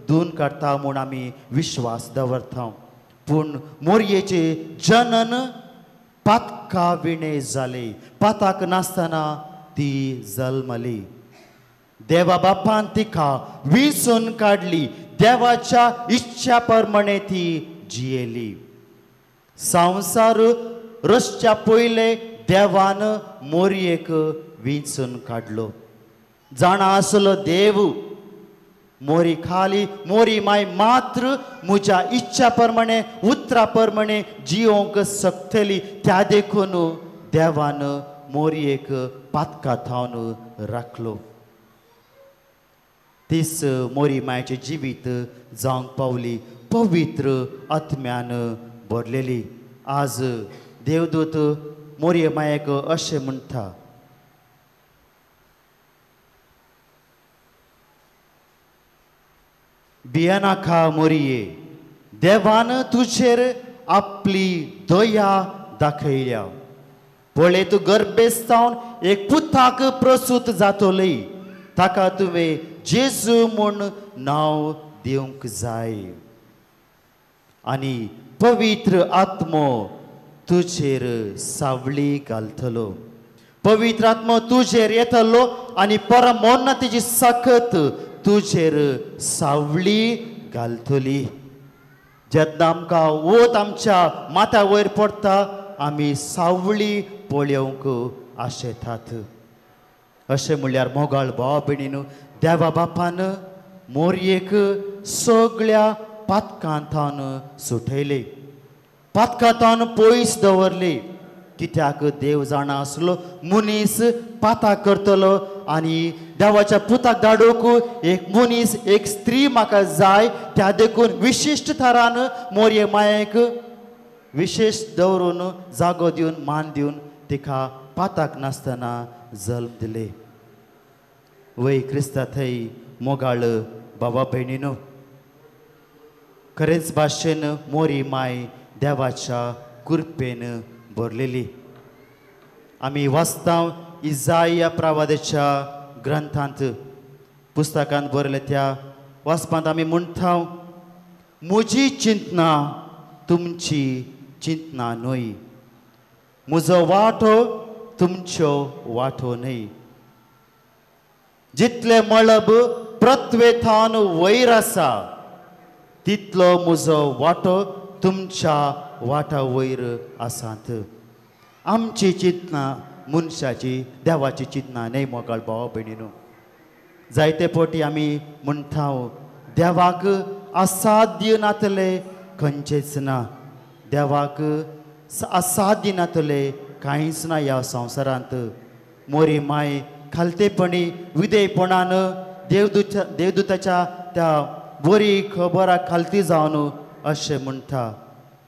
धुवन काडटा म्हूण आमी विश्वास दवरता. पूण मोरयेचें जनन पातका विणें जालें, पाताक नासतना ती जल्मली. देवा बापान तिका विसून काडली, देवाच्या इच्छा प्रमाणे ती जियेली. संवसार रचच्या पयले देवान मोरयेक विंचून काडलो. जाणा आसलो देव मोरी खाली मोरी माय मात्र म्हज्या इच्छा प्रमाणे उतरा प्रमाणे जियोंक शकतली, त्या देखून देवान मोरयेक पातका थावन राखलो. तीस मोरी मायचें जिवीत जावंक पावली पवित्र आत्म्यान भरलेली. आज देवदूत मोरये मायेक अशें म्हणटा, भियेनाका मोरये, देवान तुजेर आपली दया दाखयल्या. पळय तूं गर्भेस्त जावन एक पुताक प्रसूत जातली, ताका तुवें जेजू म्हूण नांव दिवंक जाय आनी पवित्र आत्मो तुजेर सावळी घालतलो. पवित्र आत्मो तुजेर येतलो आनी परमोन्ना तेजी सकत तुजेर सावळी घालतली. जेन्ना आमकां वत आमच्या माथ्या वयर पडटा आमी सावळी पळोवंक आशेतात. अशें म्हणल्यार मोगाळ भाव भयणीन देवा बापान मोरयेक सगळ्या पातकांतान सुटयले, पातकांतान पयस दवरले. कित्याक देव जाणा आसलो मनीस पाता करतलो आनी देवाच्या पुताक धाडूंक एक मनीस एक स्त्री म्हाका जाय, त्या देखून विशिश्ट थरान मोरये मायेक विशेश दवरून जागो दिवन मान दिवन तिका पाताक नासतना जल्म दिले. वय क्रिस्ता थंय मोगाळ बाबा भयणीनो, खरेंच भाशेन मोरी माय देवाच्या कृपेन भरलेली. आमी वाचता इजाया प्रवादाच्या ग्रंथांत पुस्तकांत बरयल्या त्या वाचपांत आमी म्हणटा, म्हजी चिंतना तुमची चिंतना न्हय, म्हजो वांटो तुमच्यो वांटो न्हय. जितले मळब पृथ्वेथान वयर आसा तितलो म्हजो वांटो तुमच्या वाटा वयर आसात. आमची चिंतना मनशाची देवाची चिंतना न्हय मोगाळ भाव भयणीनो. जायते फावटी आमी म्हणटा देवाक असाध्य नातले खंयचेच ना, देवाक असाध्य नातले कांयच ना ह्या संवसारांत. मोरी माय खालतेपणी विधेयपणान देवदूताच्या त्या बरी खबरा खालती जावन अशें म्हणटा,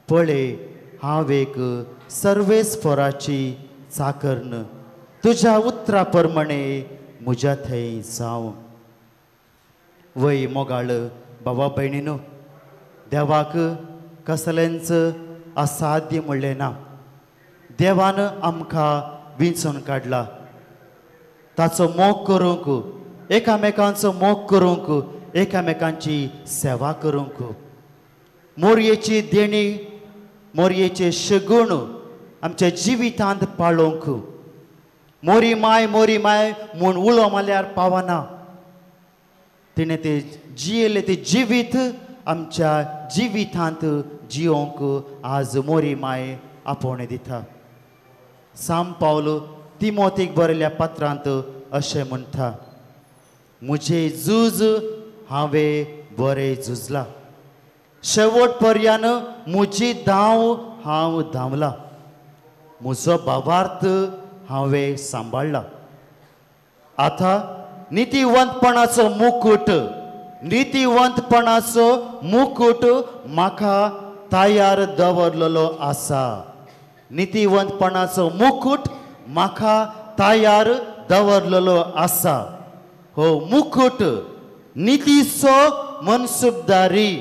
पळय हांव एक सर्वेस्पराची चाकर्न, तुज्या उतरा प्रमाणे म्हज्या थंय जावं. वय मोगाळ बाबा भयणीनो, देवाक कसलेंच असाध्य म्हणलें ना. देवान आमकां विंचून काडला ताचो मोग करूंक, एकामेकांचो मोग करूंक, एकामेकांची सेवा करूंक. मोरयेची देणी मोरयेचे शगुण आमच्या जिवितांत पाळोवंक. मोरी माय मोरी माय म्हूण उलो मारल्यार पावना, तिणें ते जियेलें तें जिवीत आमच्या जिवितांत जियोंक आज मोरी माय आपोवणें दिता. साम पावल तिमोतीक बरयल्ल्या पत्रांत अशें म्हणटा, म्हजें झूज हांवें बरें झुजलां, शेवट पर्यान म्हजी धांव हांव धांवला, म्हजो भावार्थ हांवें सांबाळ्ळा. आतां नितीवंतपणाचो मुकूट, नितीवंतपणाचो मुकूट म्हाका तयार दवरलेलो आसा. नितीवंतपणाचो मुकूट म्हाका तयार दवरलेलो आसा. हो मुकूट नितीचो मनसुबदारी,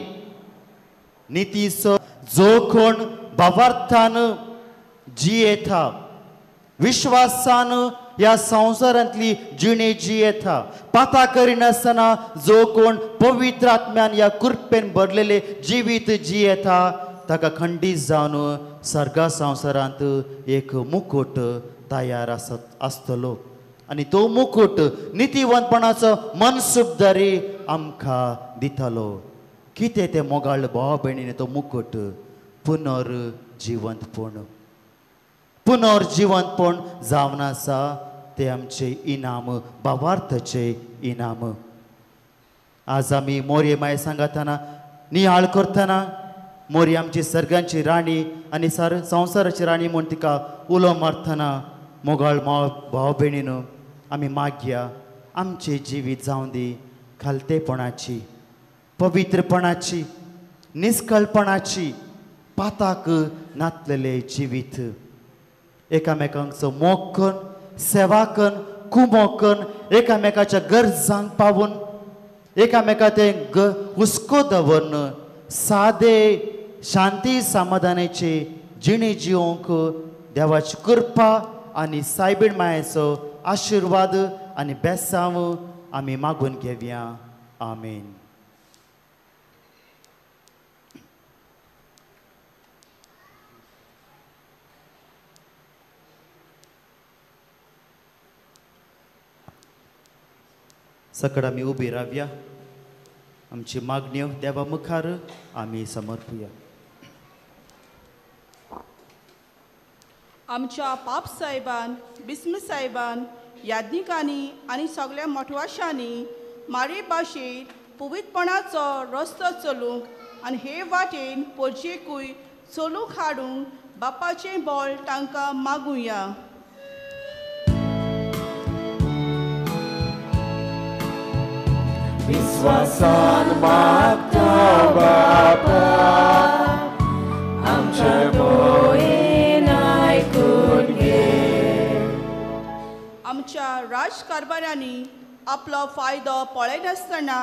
नितीचो जो कोण भावार्थान जियेता, विश्वासान ह्या संवसारांतली जिणे जियेता, पाता करिनासतना जो कोण पवित्र आत्म्यान ह्या कृपेन भरलेले जिवीत जियेता ताका खंडीत जावन सर्गा संवसारांत एक मुकूट तयार आसतलो आनी तो मुकूट नितीवंतपणाचो मनसुबदारी आमकां दितलो. कितें तें मोगाळ भाव भयणीन तो मुकूट पुनर्जिवंतपण, पुनर्जिवंतपण जावन आसा ते आमचे इनाम, भावार्थाचे इनाम. आज आमी मोरये माय सांगतना नियाळ करतना मोरी आमची सर्गांची राणी आनी संवसाराची राणी म्हूण तिका उलो मारतना मोगाळ भाव भयणीन आमी मागया आमचें जिवीत जावं दी खालतेपणाची, पवित्रपणाची, निस्कळपणाची, पाताक नातलेलें जिवीत. एकामेकांचो मोग करून, सेवा करून, कुमोक करून, एकामेकाच्या गरजांक पावून, एकामेका तें हुस्को दवरून सादे शांती समाधानाचे जिणे जिवंक देवाची कृपा आनी सायबीण मायेचो आशिर्वाद आनी बेसांव आमी मागून घेवया. आमेन. सकड आमी उबी रावया, आमची मागण्यो देवा मुखार आमी समर्पुया. आमच्या पाप साहेबान, बिस्म साहेबान, याज्ञिकांनी आनी सगळ्या मठवाशांनी मारी भाशेन पवित्रपणाचो रस्तो चलूंक आनी हे वाटेन पोरजेकूय चलूंक हाडूंक बापाचें बळ तांकां मागुया. विस्वासान मागता बापा आमचे मोयेन आयकून घे. आमच्या राजकारभारांनी आपलो फायदो पळयनासतना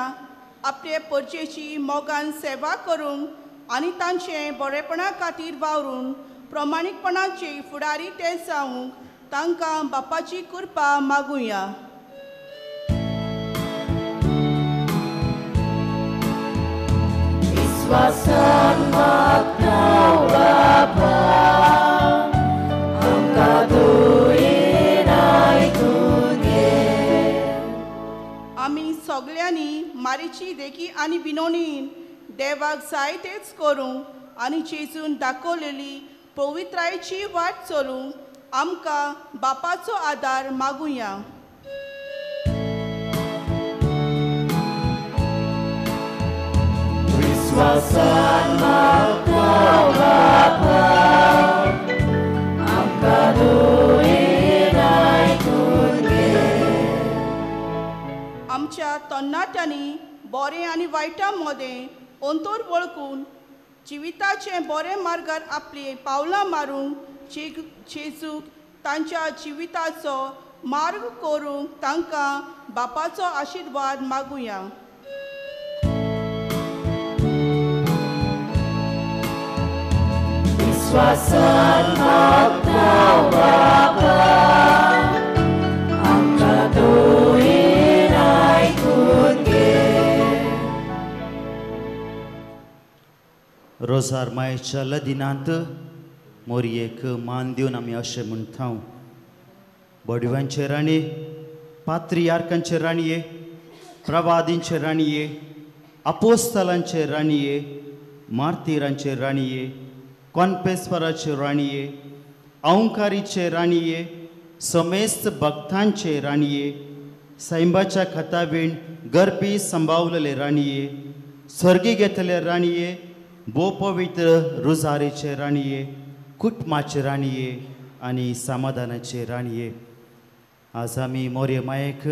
आपले परजेची मोगान सेवा करूंक आनी तांचे बरेपणा खातीर वावरून प्रमाणीकपणाचे फुडारी ते जावंक तांकां बापाची कृपा मागुया. विस्वासान मागता बापा आमकां दुयेन आयकून घे. आमी सगल्यांनी मारीची देखी आनी विनोणीन देवाक जाय तेच करूंक आनी जेजून दाखवलेली पवित्रायेची वाट चलूंक आमकां बापाचो आदार मागुया. विस्वासान मागता बापा आमकां दुयेन आयकून घे. आमच्या तरणाट्यांनी बरें आनी वायटा मदें अंतर वळखून जिविताचे बरे मार्गार आपली पावलां मारूंक जेजूक तांच्या जिविताचो मार्ग करूंक तांकां बापाचो आशिर्वाद मागुया. विस्वासान मागता बापा आमकां दुयेन आयकून घे. रोजार मायेच्या लदिनांत मोरयेक मान दिवन आमी अशें म्हणटा, बडव्यांचे राणये, पात्रियार्कांचे राणये, प्रवादींचे राणये, आपोस्तलांचे राणये, मार्तिरांचे राणये, कॉन्पेस्वराचे राणये, अहंकारीचे राणये, समेस्त भक्तांचे राणये, सैंबाच्या खतावीण गर्भी संभावलेले राणये, स्वर्गी घेतले राणये, भोपवित्र रुजारीचे राणये, कुटुंबाचे राणये आनी समाधानाचे राणये. आज आमी मोरये मायेक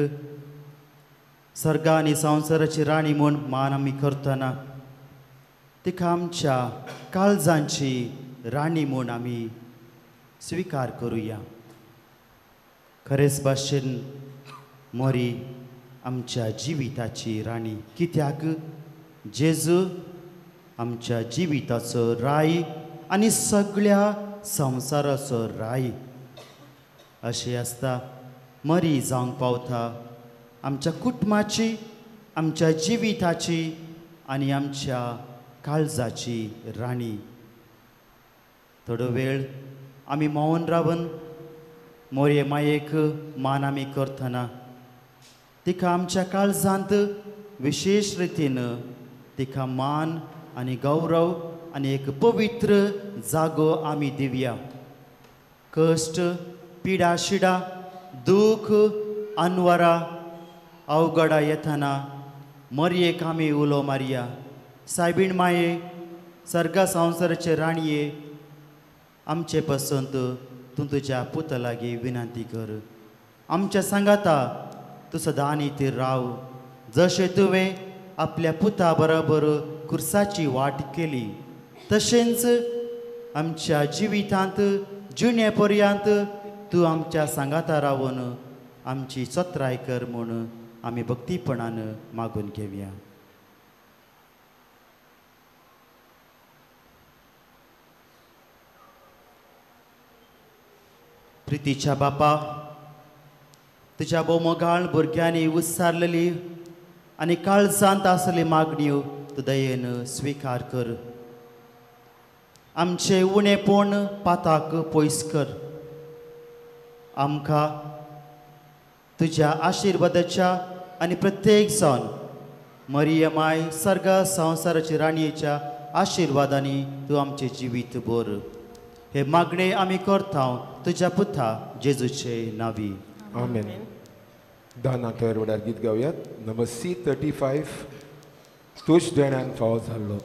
सर्गा आनी संवसाराची राणी म्हूण मान आमी करतना तिका आमच्या काळजांची राणी म्हूण आमी स्विकार करुया. खरेंच भाशेन मोरी आमच्या जिविताची राणी, कित्याक जेजू आमच्या जिविताचो राय आनी सगळ्या संवसाराचो राय. अशें आसता मरी जावंक पावता आमच्या कुटुंबाची, आमच्या जिविताची आनी आमच्या काळजाची राणी. थोडो वेळ आमी मौन रावन मोरये मायेक मान आमी करतना तिका आमच्या काळजांत विशेश रितीन तिका मान आनी गौरव आनी एक पवित्र जागो आमी दिवया. कश्ट, पिडा शिडा, दूख, अनवरा, अवघडा येतना मरयेक आमी उलो मारया. सायबीण माये, सर्गा संवसाराचे राणये, आमचे पसंत तूं तुज्या पुता लागीं विनंती कर. आमच्या सांगाता तूं सदां आनी ती राव, जशें तुवें आपल्या पुता बरोबर कुर्साची वाट केली तशेंच आमच्या जिवितांत जिणे पर्यंत तूं आमच्या सांगाता रावन आमची चत्राय कर म्हूण आमी भक्तीपणान मागून घेवया. प्रितीच्या बापा, तुज्या भोवमोगाळ भुरग्यांनी उत्सारलेली आनी काळजांत आसली मागण्यो तूं दयेन स्विकार कर. आमचे उणेपण पाताक पयस कर. आमकां तुज्या आशिर्वादाच्या आनी प्रत्येक जाण मरिया माय सर्गा संवसाराची राणयेच्या आशिर्वादांनी तूं आमचें जिवीत भर. हे मागणे आमी करता तुज्या पुता जेजूचे नांवी. आमेन. दाना तयार वडार गीत गावयात नंबर C35 तुज देण्यांक फावो जाल्लो.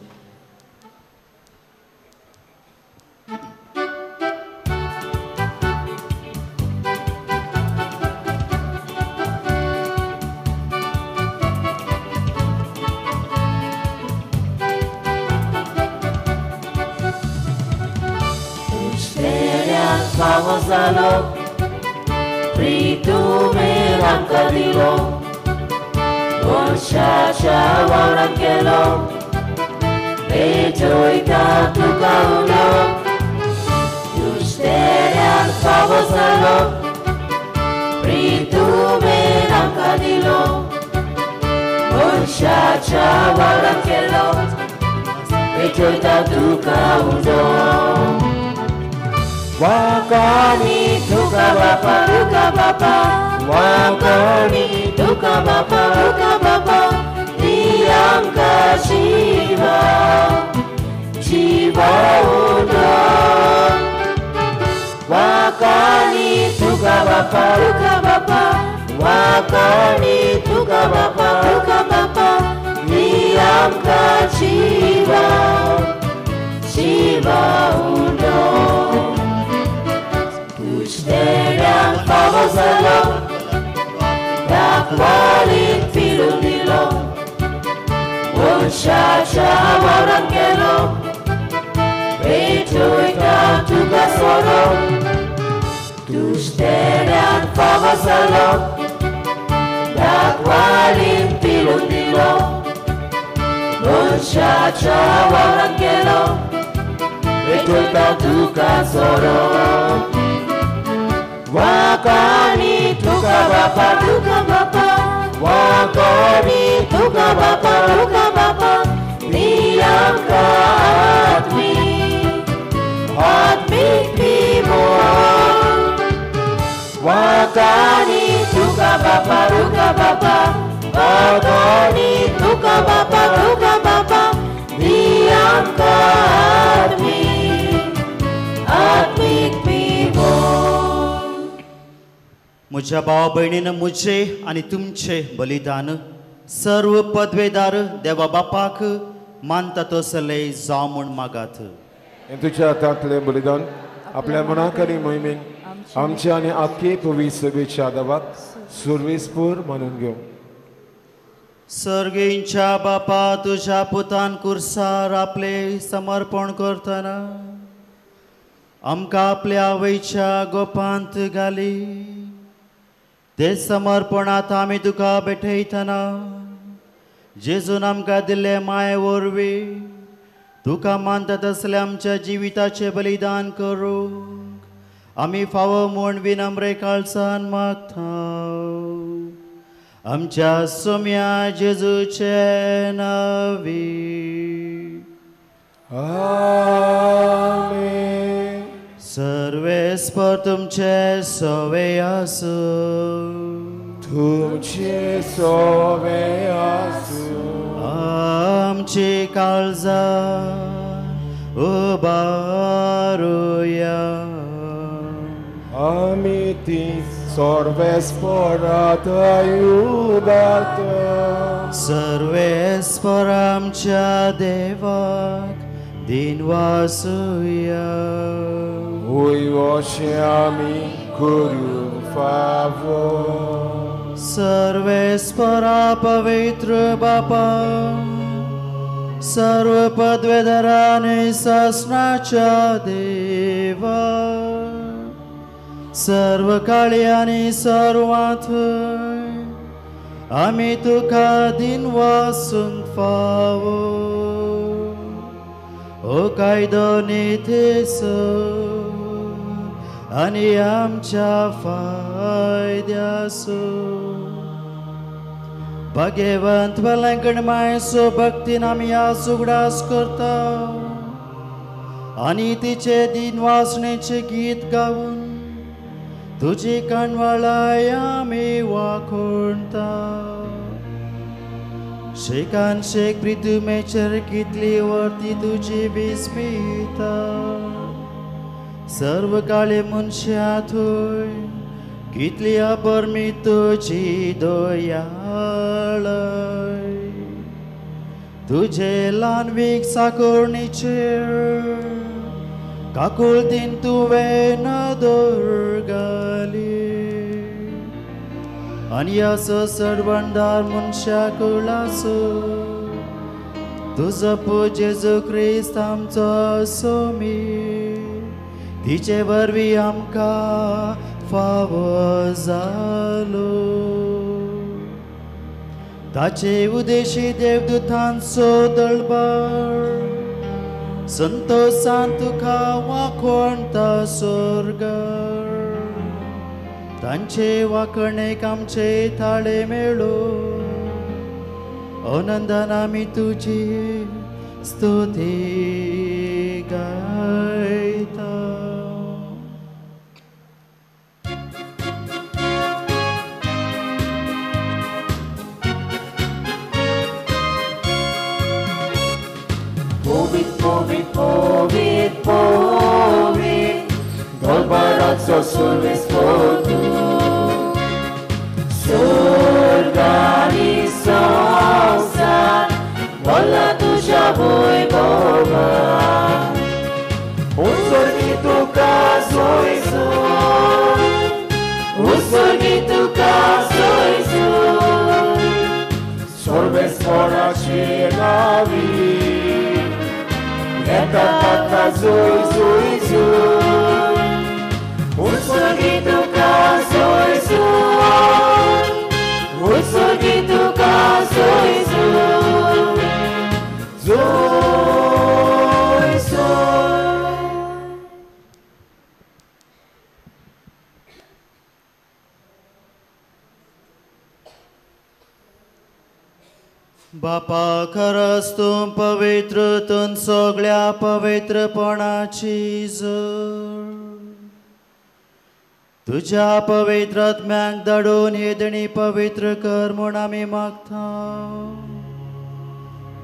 Favozalo, pritume rancadilo, Bonchacha waranquelo, Bejoita tucaulo, Tusterean favozalo, pritume rancadilo, Bonchacha waranquelo, Bejoita tucaulo. Wakani tuka bapa, tuka bapa, wakani tuka bapa, tuka bapa, diangka jiwa, jiwa uno. Wakani tuka bapa, tuka bapa, wakani tuka bapa, tuka bapa, diangka jiwa, jiwa uno. Tusterean favozalo, dakwalin filundilo, Bonchacha waranquelo, Bejoita tugasoro. Tusterean favozalo, dakwalin filundilo, Bonchacha waranquelo, Bejoita tugasoro. Wakani tuka bapa, tuka bapa, wakani tuka bapa, tuka bapa, diangka atmi, atmi timon. Wakani tuka bapa, tuka bapa, wakani tuka bapa, tuka bapa, diangka atmi, atmi timon. म्हज्या भावा भयणीन म्हजें आनी तुमचें बलिदान सर्व पदवेदार देवा बापाक मानता तसले जावं म्हूण मागात. तुज्या हातांतलें बलिदान आपल्या मनाक आनी मोहिमेन आमच्या आनी आख्खे पवित्र सभेच्या देवाक सुरवेसपूर मानून घेवं. सर्गींच्या बापा तुज्या पुतान कुर्सार आपलें समर्पण करतना आमकां आपल्या आवयच्या गोपांत घाली. ते समर्पणांत आमी तुका भेटयतना जेजून आमकां दिल्ले माये वरवीं तुका मानता तसलें आमच्या जिविताचें बलिदान करूंक आमी फावो म्हूण विनम्र काळजान मागता. आमच्या सोम्या जेजूचे नांवी. आमेन. सर्वेस्पर तुमचे सवे आसूं. तुमचे सवे आसूं. आमची काळजां उबारुया. आमी ती सर्वेस्परात उबारता. सर्वेस्पर आमच्या देवाक दिनवासुया. वय आमी करूंक फावो. सर्वेस्परा पवित्र बापा सर्व पदवेधराने सासनाच्या देवा सर्व काळी आनी सर्वांत आमी तुका दिनवासूंक फावो. ओ कायदो नितेचो आनी आमच्या फायद्याचो भगवंत वेलंकण मायसो भक्तीन आमी आज उगडास करता आनी तिचे दिनवासणेचें गीत गावन तुजी काणवाळाय आमी वाखोणता. शेकान शेक प्रितुमेचेर कितली वर्ती तुजी विस्मिता सर्व काळे मनशा थंय कितली अपरमीत तुजी दयाळय तुजे ल्हानवीक साकोरणीचेर काकुळतीन तुवें नदर घाली आनी असो सर्वणदार मनशा कुळासो तुजो पूत जेजू क्रिस्त आमचो सोमी तिचे वरवीं आमकां फावो जालो ताचे उदेशी देवदूतांचो दळबार संतोसान तुका वाकोणता स्वर्गार तांचे वाकणेक आमचे थाळे मेळो आनंदान आमी तुजी स्तुती गायता. Povit, povit, povit, povit, Dolbaraco survispotu. Surgani संसार, बोला तुझ्या वैभवा. उत्सर्गी तुका सोयसून, उत्सर्गी तुका सोयसून, सर्वेस्पराचे नावी. Eta tata zoi zoi zoi, utsorgi tuka zoi zoi, utsorgi tuka zoi zoi, zoi zoi. बापा खरंच तूं पवित्र तूं सगळ्या पवित्रपणाची जोड तुज्या पवित्र आत्म्याक धाडून हे देणी पवित्र कर म्हूण आमी मागता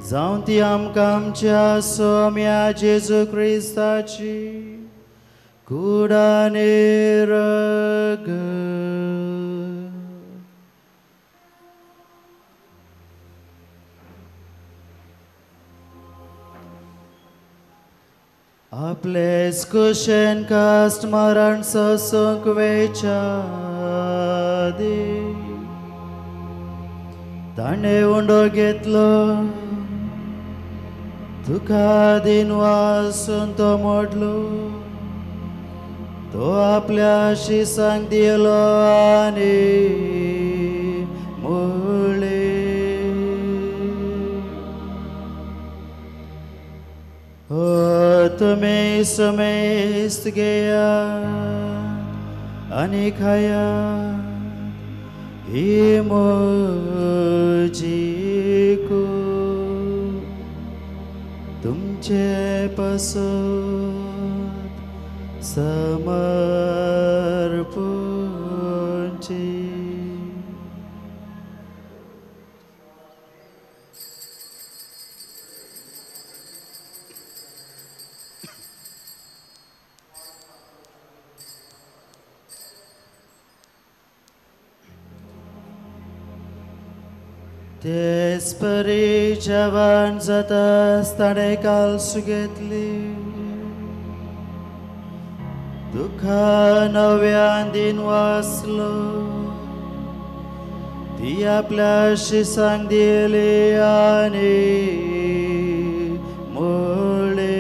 जावं ती आमकां आमच्या सोम्या जेजू क्रिस्ताची कूड आनी रगत. आपलेच कुशेन कास्ट मरण सोसूंक वेच्या आदीं ताणें उंडो घेतलो तुका दिन वासून तो मोडलो तो आपल्या शिसांक दिलो आनी म्हणलें तुमी समेस्त घेयात आनी खायात ही म्हजी कूड तुमचे पासत समर्पूची. तेच परी जेवण जाता ताणें कालस घेतली तुका नव्यान दिन वाचलो ती आपल्या शिसांक दिली आनी म्हणलें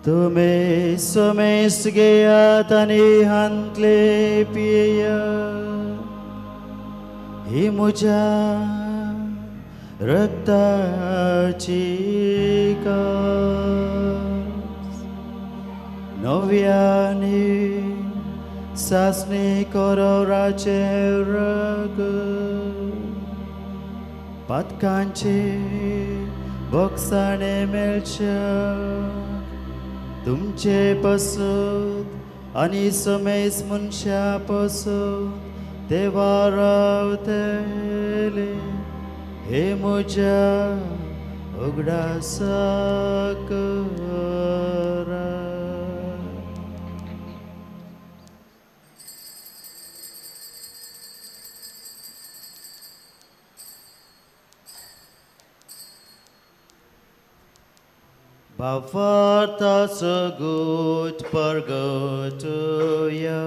तुमी समेस्त घेयात आनी हांतले पियेयात ही म्हज्या रक्ताची कास नव्यानी सासणी करोराचें रगत पातकांचे बोगसाणे मेळच्या तुमचे पासत आनी समेस्त मनशा पासत देवा रावतले हे म्हज्या उगडासाक करा. भावार्थाचो गूट परगटया.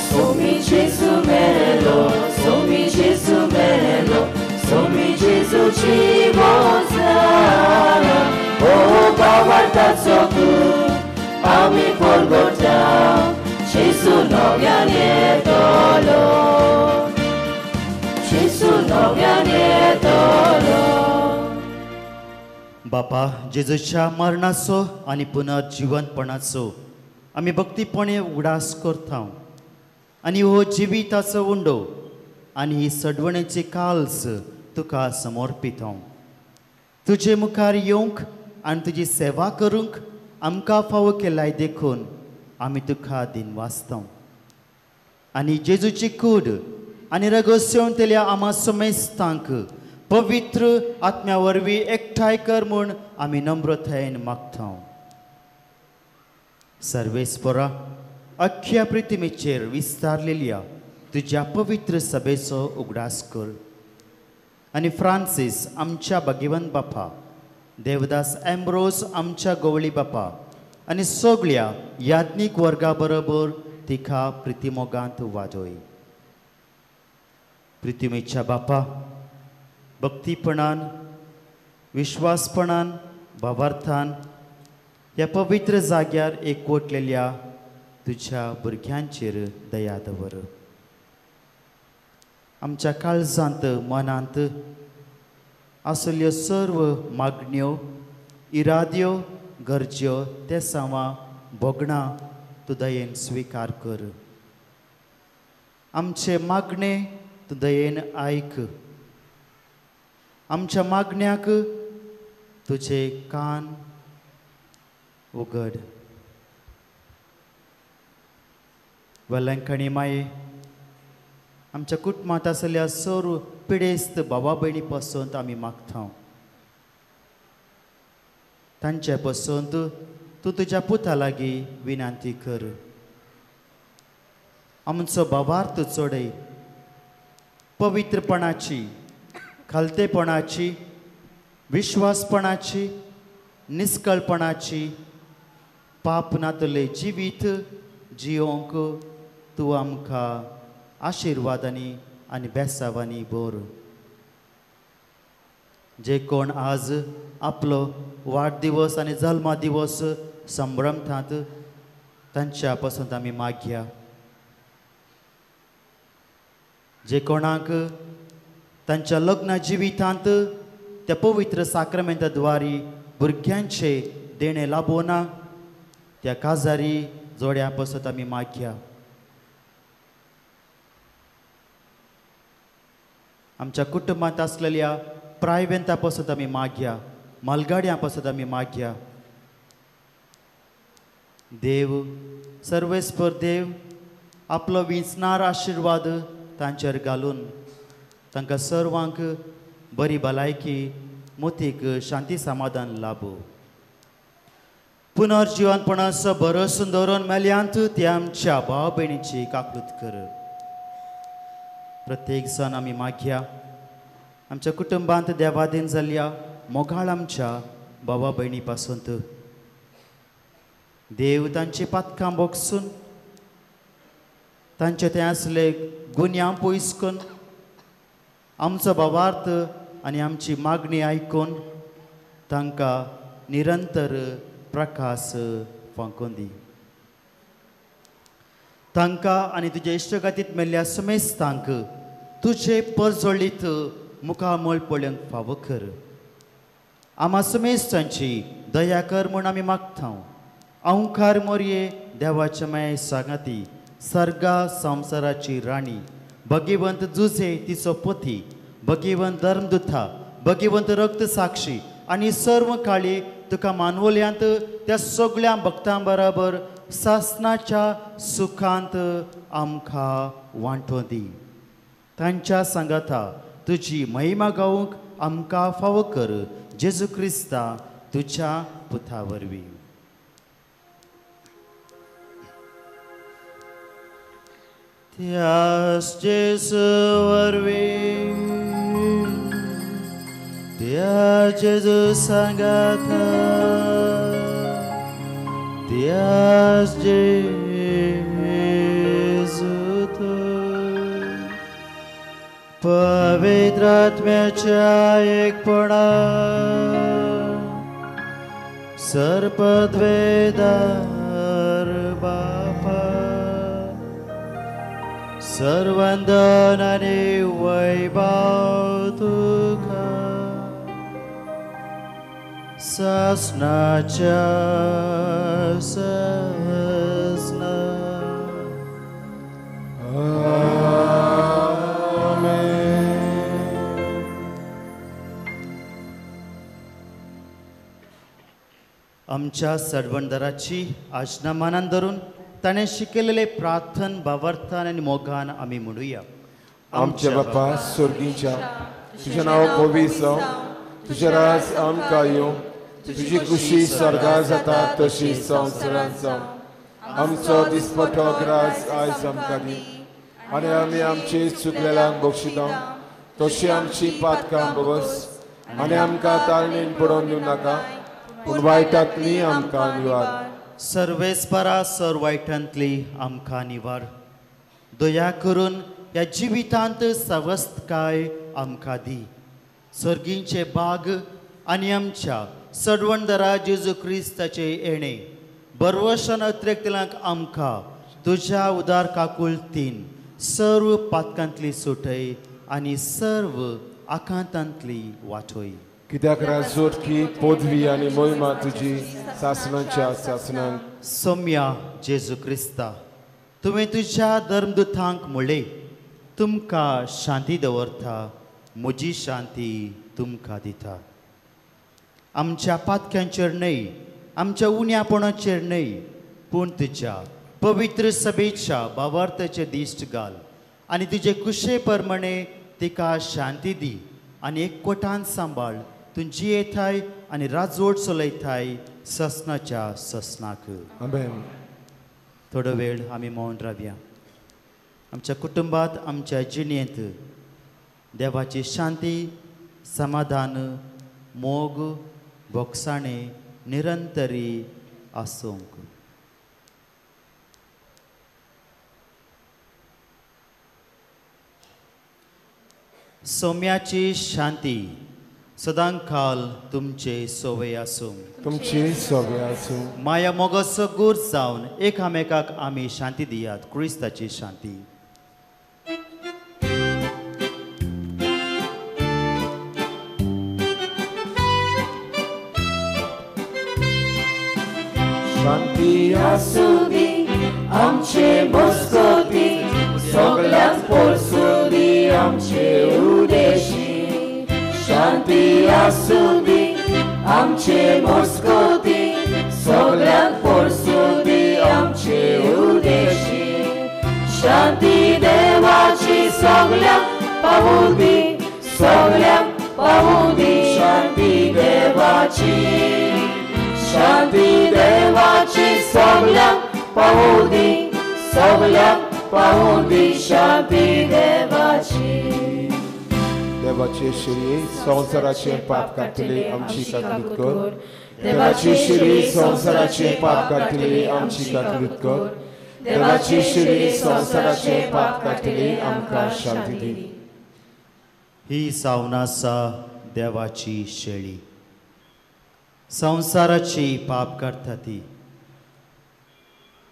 Somi Gesù melo, Somi Gesù melo, Somi Gesù ci mozana. Oh, भावार्थाचो गूट आमी परगटा, Gesù नव्यान येतलो, Gesù नव्यान येतलो. बापा, जेजूच्या मरणाचो आनी पुनर्जिवनपणाचो आमी भक्तीपणे उगडास करता आनी हो जिविताचो उंडो आनी ही सडवणेची काल्स तुका समर्पिता. तुजे मुखार येवंक आनी तुजी सेवा करूंक आमकां फावो केलाय देखून आमी तुका दिनवासता. आनी जेजूची कूड आनी रगोसेवंतल्या आमा समेस्तांक पवित्र आत्म्या वरवीं एकठांय कर म्हूण आमी नम्रतायेन मागता. सर्वेस्परा, अख्ख्या पृथ्वीचेर विस्तारलेल्या तुज्या पवित्र सभेचो उगडास कर आनी फ्रांसीस आमच्या भगिवन बापा, देवदास एम्ब्रोज आमच्या गवळी बापा आनी सगळ्या याज्ञीक वर्गा बरोबर तिका प्रितिमोगांत वाजोय. प्रितिमेच्या बापा, भक्तीपणान, विश्वासपणान, भावार्थान ह्या पवित्र जाग्यार एकवटलेल्या तुज्या भुरग्यांचेर दया दवर. आमच्या काळजांत, मनांत आसल्यो सर्व मागण्यो, इराद्यो, गरज्यो, तेसांवां, भोगणां तूं दयेन स्विकार कर. आमचे मागणे तूं दयेन आयक. आमच्या मागण्याक तुजे कान उगड. वेलंकणी माये, आमच्या कुटुंबांत आसल्या सर्व पिडेस्त बाबा भयणी पसून आमी मागता. तांचे पसून तूं तुज्या पुता लागीं विनंती कर. आमचो भावार्थ चडय, पवित्रपणाची, खालतेपणाची, विश्वासपणाची, निस्कळपणाची, पाप नातले जिवीत जियोंक तूं आमकां आशिर्वादांनी आनी बेसावांनी भर. जे कोण आज आपलो वाडदिवस आनी जल्मा दिवस संभ्रमतात तांच्या पसून आमी मागया. जे कोणाक तांच्या लग्न जिवितांत त्या पवित्र साक्रमेंता द्वारी भुरग्यांचे देणें लाभोना त्या काजारी जोड्या पसत आमी मागया. आमच्या कुटुंबांत आसलेल्या प्रायवेंता पसत आमी मागया, मालगाड्यां पसत आमी मागया. देव सर्वेस्पर देव आपलो विंचणार आशिर्वाद तांचेर घालून तांकां सर्वांक बरी भलायकी, मोतीक शांती समाधान लाभो. पुनर्जिवनपणाचो भरोसो दवरून मेल्यांत ते आमच्या भाव भयणीची काकूत कर. प्रत्येक जाण आमी मागया आमच्या कुटुंबांत देवादीन जाल्ल्या मोगाळ आमच्या भावा भयणी पासून देव तांची पातकां बोगसून तांचे ते आसले गुन्यांव पयस करून आमचो भावार्थ आनी आमची मागणी आयकून तांकां निरंतर प्रकाश फांकून दी. तांकां आनी तुज्या इश्टगातीत मेल्ल्या समेस्तांक तुजे परजळीत मुखामळ पळोवंक फावो कर. आमा समेस्तांची दया कर म्हूण आमी मागता. अंकार मोरये देवाच्या माये सांगाती सर्गा संवसाराची राणी भगवंत जुझे तिचो पती भगवंत धर्मदुथा भगवंत रक्त साक्षी आनी सर्व काळी तुका मानवल्यांत त्या सगळ्या भक्तां बराबर सासनाच्या सुखांत आमकां वांटो दी. तांच्या सांगाता तुजी महिमा गावंक आमकां फावो कर, जेजू क्रिस्ता तुज्या पुता वरवीं. त्यास जेजू वरवीं, त्या जेजू सांगाता, त्यास जेजू पवित्र आत्म्याच्या एकपणान सर्पद्वेदार बापा सर्वंदन आनी वैभव तुका सासनाच्या सासना. आमच्या सरवणदाराची आज्ञा मानान धरून ताणें शिकयलेले प्रार्थन भावार्थान आनी मोगान आमी म्हणुया. आमच्या बापा स्वर्गीच्या, तुजें नांव पवित्र जावं, तुजें राज आमकां येवं, तुजी खुशी स्वर्गार जाता तशी संवसारांत जावं. आमचो दिसपटो ग्रास आयज आमकां दी आनी आमी आमची चुकलेल्यांक बक्षिता तशी आमची पातकां बस आनी आमकां ताळणेन पडोवन दिवं नाका, पूण वायटांतली आमकां निवार. सर्वेस्परा सर वायटांतली आमकां निवार. दया करून ह्या जिवितांत सवस्तकाय आमकां दी. सर्गींचे बाग आनी आमच्या सरवणदारा जेजू क्रिस्ताचे येणे बरवशन अत्रेकतल्यांक आमकां तुज्या उदार काकुळतीन सर्व पातकांतली सुटय आनी सर्व आकांतांतली वाटय. कित्याक राजोटकी पदवी आनी मोहिमा तुजी सासणाच्या सासणांत. सोम्या जेजू क्रिस्ता, तुवें तुज्या धर्मदुतांक म्हणलें, तुमकां शांती दवरता, म्हजी शांती तुमकां दिता. आमच्या पातक्यांचेर न्हय, आमच्या उण्यापणाचेर न्हय, पूण तुज्या पवित्र सभेच्या भावार्थाचे दिश्ट घाल आनी तुजे कुशे प्रमाणे तिका शांती दी आनी एकवटान सांबाळ. तूं जियेताय आनी राजवट चलयताय ससनाच्या ससनाक. आमेन. थोडो वेळ आमी मौन रावया. आमच्या कुटुंबात, आमच्या जिणेंत देवाची शांती, समाधान, मोग, भोगसाणे निरंतरी आसूंक. सोम्याची शांती सदांकाल तुमचे सोवे आसूं. तुमची सोवे आसूं. माया मोगाचो गूर जावन एकामेकाक आमी शांती दियात. क्रिस्ताची शांती. शांती आसूं दी आमचे मस्कती, सगल्यांक पोरसूं दी आमचे उदेशी. शांती आसूं दी आमचे मस्कती, सगल्यांक पोरसूं दी आमचे उदेशी. शांती देवाची सगल्यांक पावूं दी, सगल्यांक पावूं दी शांती देवाची. शांती देवाची सगल्यांक पावूं दी, सगल्यांक पावूं दी शांती देवाची. देवाचे शिरी संवसाराचे पाप काडटले आमची काकूत कर. देवाची शिरी संवसाराचे पाप काडटले आमची काकूत कर. देवाची शिरी संवसाराचे पाप काडटले आमकां शांती दी. ही जावन आसा देवाची शेळी, संवसाराची पाप काडटा ती.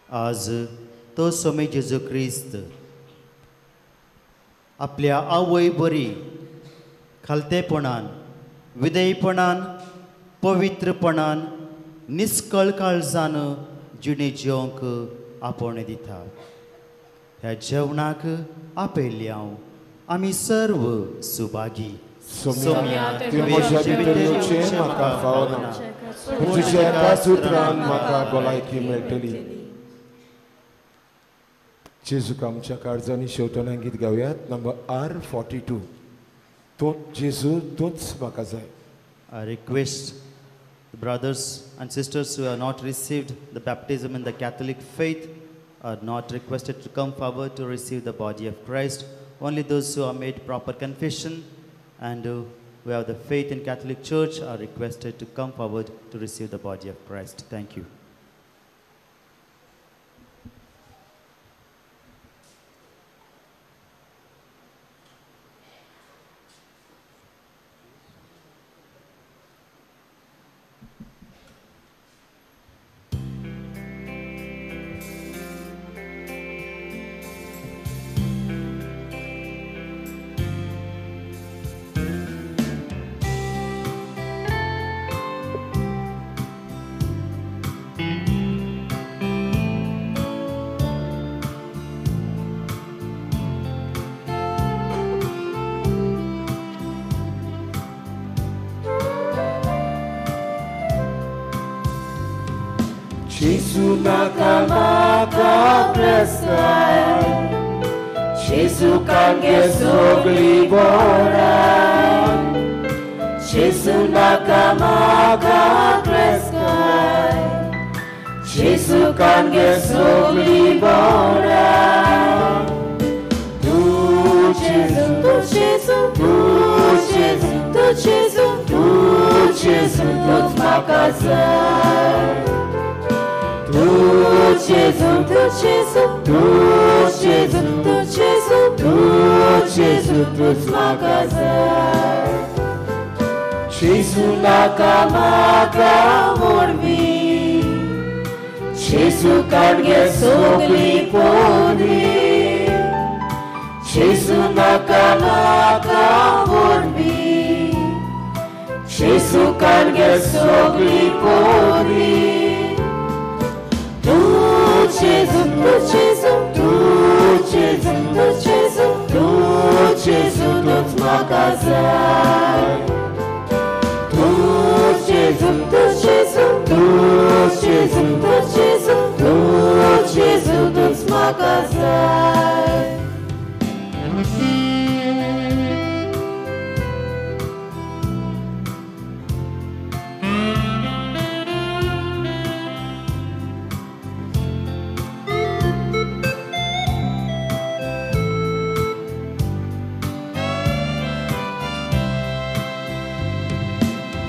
आज तो सोमे जेजू क्रिस्त आपल्या आवय बरी खालतेपणान, विधेयपणान, पवित्रपणान, निस्कळ काळजान जिणे जिवंक आपोवणें दिता. ह्या जेवणाक आपयल्ल्या आमी सर्व सुभागी. सोम्या तुवें म्हज्या भितर येवचें म्हाका फावना, पूण तुज्या एकाच उतरान म्हाका भलायकी मेळटली. जेजूक आमच्या काळजांनी शेवटना गीत गावयात नंबर R42. तूं जेजू तूंच म्हाका जाय. I request the brothers and sisters who have not received the baptism in the Catholic faith are not requested to come forward to receive the body of Christ. Only those who have made proper confession and who have the faith in Catholic Church are requested to come forward to receive the body of Christ. Thank you. Jesu naka maka presai, Jesu kange sogli boran, Jesu naka maka presai, Jesu kange sogli boran. Tu Jesu, tu Jesu, tu Jesu, tu Jesu, tu Jesu, tut makazai. Tu Jesu, tu Jesu, tu Jesu, tu Jesu, tu Jesu, tu makazai. Jesu naka maka morvi, Jesu kange sogli podi, Jesu naka maka morvi, Jesu kange sogli podi. Tu Jesu, tu Jesu, tu Jesu, tu Jesu, tu Jesu, tut makazai. Tu Jesu, tu Jesu, tu Jesu, tu Jesu, tu Jesu, tut makazai.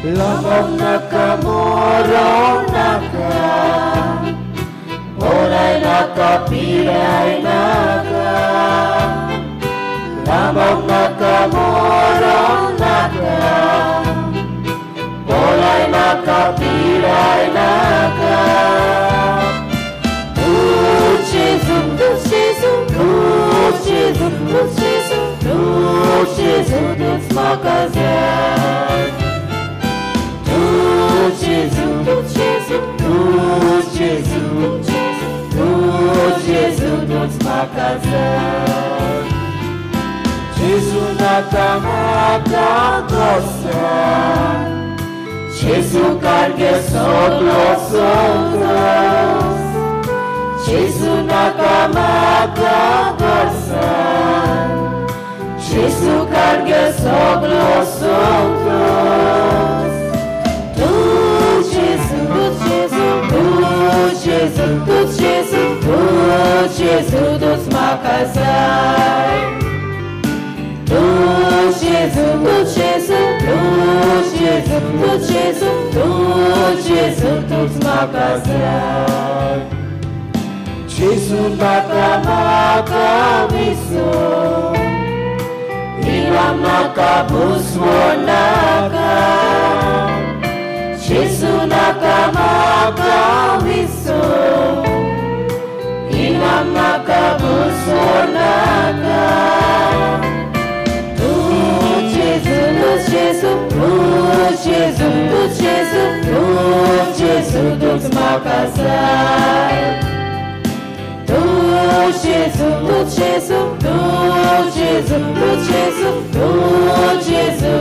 Lamang nakamorong naka, Bolay nakapiray naka. Lamang nakamorong naka, Bolay nakapiray naka. Tu Jesu, tu Jesu, tu Jesu, tu Jesu, tu Jesu, tut makazai. Tu Jesu, tu Jesu, tu Jesu, tu Jesu, tut makazai. Jesu naka maka gosa, Jesu kange soglo soglos, Jesu naka maka gosa, Jesu kange soglo soglos. Tu Jesu, tu Jesu, tu Jesu, tu Jesu, tu Jesu, tut makazai. Tu Jesu, tu Jesu, tu Jesu, tu Jesu, tu Jesu, tut makazai. Jesu naka maka miso, Ilam naka buswo naka. Jesu naka maka miso, Ilam naka buswo naka. Tu Jesu, tu Jesu, tu Jesu, tu Jesu, tu Jesu, tut makazai. Tu Jesu, tu Jesu, tu Jesu, tu Jesu, tu Jesu,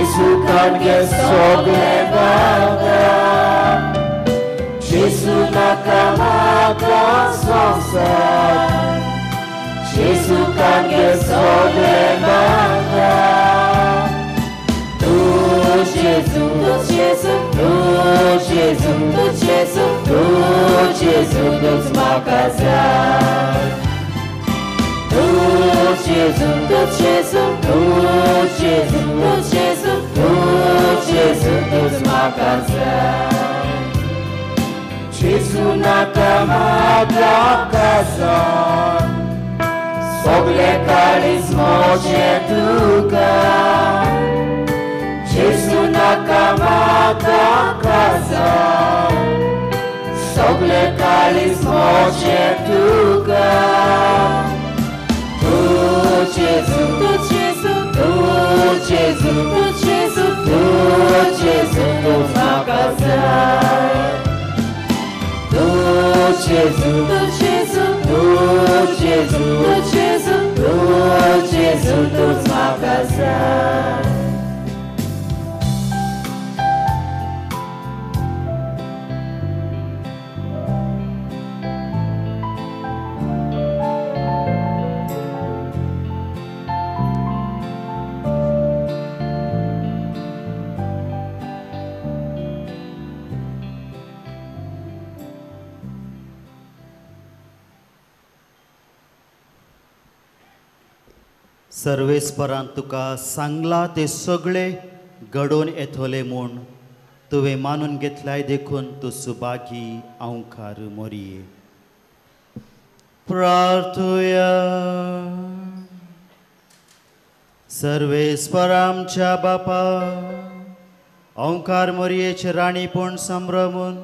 जेजू काणगे सगळे म्हाका जेजू नाका म्हाका संवसार जेजू काणगे सगळे म्हाका तूं जेजू तूं जेजू तूं जेजू तूं जेजू तूं जेजू तूंच म्हाका जाय तूं जेजू तूं जेजू तूं जेजू तूं जेजू तूं जेजू तूंच म्हाका जाय जेजू नाका म्हाका काजार सगळे काळीज म्हजें तुका जेजू नाका म्हाका काजार सगळे काळीज म्हजें तुका तूं जेजू तूं जेजू तूं जेजू तूं जेजू तूं जेजू तूंच म्हाका जाय तूं जेजू तूं जेजू तूं जेजू तूं जेजू तूं जेजू तूंच म्हाका जाय. सर्वेस्परान तुका सांगला ते सगळे घडोवन येतले म्हूण तुवें मानून घेतलाय देखून तूं सुभागी अंवकार मोरये. प्रार्थुया. सर्वेस्पर आमच्या बापा अंवकार मोरयेचे राणीपण संभ्रमून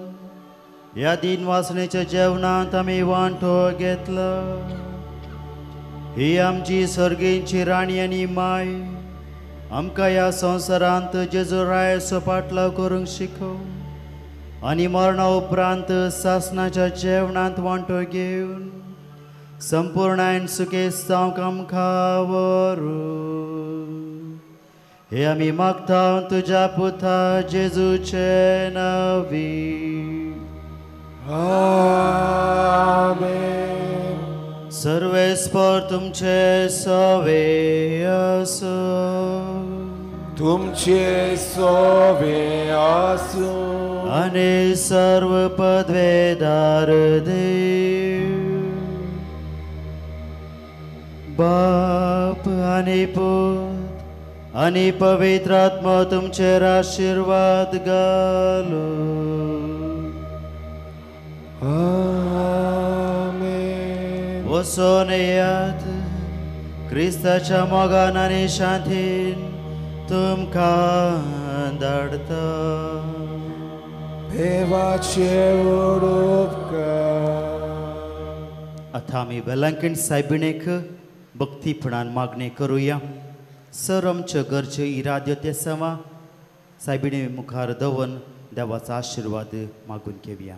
ह्या दिन वासनेच्या जेवणांत आमी वांटो घेतला. ही आमची सर्गेंची राणी आनी माय आमकां ह्या संवसारांत जेजू रायाचो पाटलाव करूंक शिकोव आनी मरणा उपरांत सासणाच्या जेवणांत वांटो घेवन संपूर्णायन सुखेस्त जावंक आमकां व्हरूं. हे आमी मागता तुज्या पुता जेजूचे नांवी. आमेन. सर्वेस्पर तुमचे सवे आसूं तुमचे सवे आसूं आनी सर्व पदवेदार देव बाप आनी पूत आनी पवित्र आत्मो तुमचेर आशिर्वाद घालूं. वचोन येयात क्रिस्ताच्या मोगान आनी शांतीन तुमकां धाडटा. देवाचे उपकार. आतां आमी वेलांकण सायबिणेक भक्तीपणान मागणें करुया. सर आमच्यो गरज्यो इराद्यो ते सवा सायबिणे मुखार दवरून देवाचो आशिर्वाद मागून घेवया.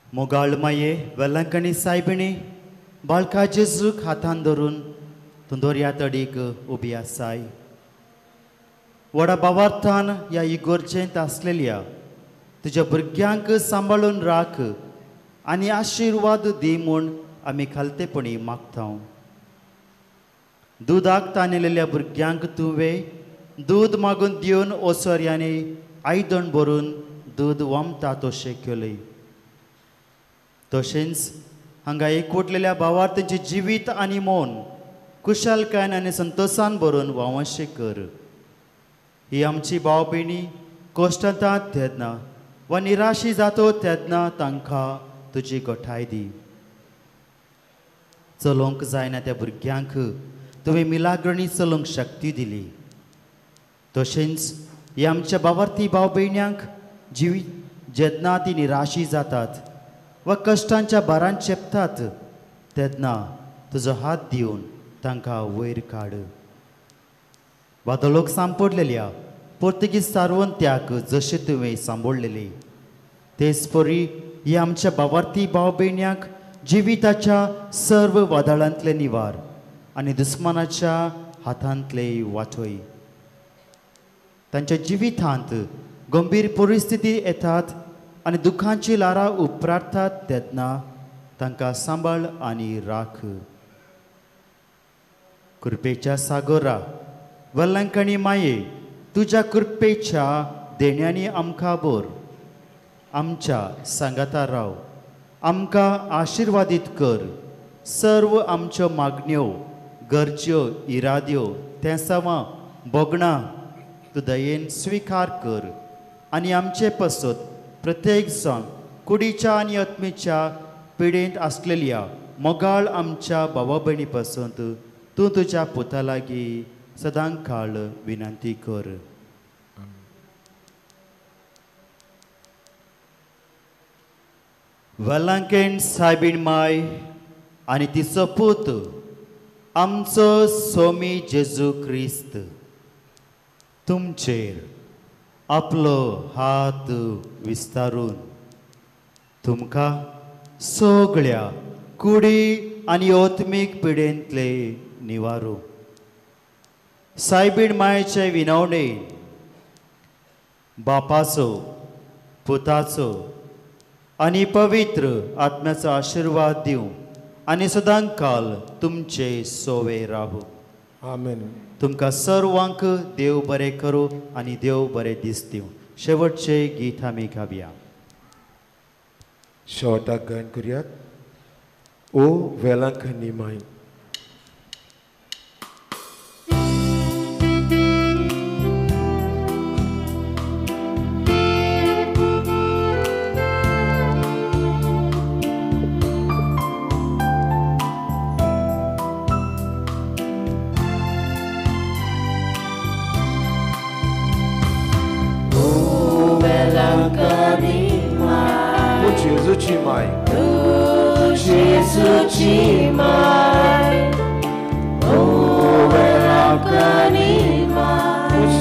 मोगाळ माये वेलांकणी सायबिणी बाळका जेजूक हातान धरून तूं दर्या तडीक उबी आसाय. व्हडा भावार्थान ह्या इगोर्जेंत आसलेल्या तुज्या भुरग्यांक सांबाळून राख आनी आशिर्वाद दी म्हूण आमी खालतेपणी मागता. दुदाक तानेलेल्या भुरग्यांक तुवें दूद मागून दिवन ओसऱ्यांनी आयदन भरून दूद वमता तशें केलें. तशेंच हांगा एकवटलेल्या भावार्थांचें जिवीत आनी मौन कुशलकायेन आनी संतोशान भरून व्हांवशें कर. ही आमची भाव भयणी कश्टांत तेन्ना वा निराशी जातो तेन्ना तांकां तुजी गोठाय दी. चलोवंक जायना त्या भुरग्यांक तुवें मिलाग्रणी चलोवंक शक्ती दिली. तशेंच ही आमच्या भावार्थी भाव भयण्यांक जिवीत जेन्ना ती निराशी जातात वा कश्टांच्या भारान चेपतात तेन्ना तुजो हात दिवन तांकां वयर काड. वादळोक सांपडलेल्या पोर्तुगीज सारवंत्याक जशें तुवें सांबोळलेलें तेच परी ही आमच्या भावार्थी भाव भयण्यांक जिविताच्या सर्व वादळांतले निवार आनी दुस्मानाच्या हातांतले वाटय. तांच्या जिवितांत गंभीर परिस्थिती येतात आनी दुख्खाची ल्हारां उपराटतात तेन्ना तांकां सांबाळ आनी राख. कृपेच्या सागोरा वेलंकणी माये, तुज्या कृपेच्या देण्यांनी आमकां बोर. आमच्या सांगाता राव, आमकां आशिर्वादीत कर. सर्व आमच्यो मागण्यो, गरज्यो, इराद्यो, तेंसावां, भोगणां तूं दयेन स्विकार कर आनी आमचे पसत प्रत्येक जाण कुडीच्या आनी आत्मेच्या पिडेंत आसलेल्या मोगाळ आमच्या भावा भयणी पसंत तूं तुज्या पुता लागीं सदां काळ विनंती कर. वेलांकेन सायबीण माय आनी तिचो पूत आमचो स्वामी जेजू क्रिस्त तुमचेर आपलो हात विस्तारून तुमकां सगळ्या कुडी आनी आत्मीक पिडेंतले निवारू. सायबीण मायेचे विनवणेन बापाचो, पुताचो आनी पवित्र आत्म्याचो आशिर्वाद दिवं आनी सदां काल तुमचे सोवे रावूं. आमेन. तुमकां सर्वांक देव बरें करूं आनी देव बरें दीस दिवं. शेवटचे गीत आमी गावया. शेवटाक गायन करुयात ओ वेलांकनी माय.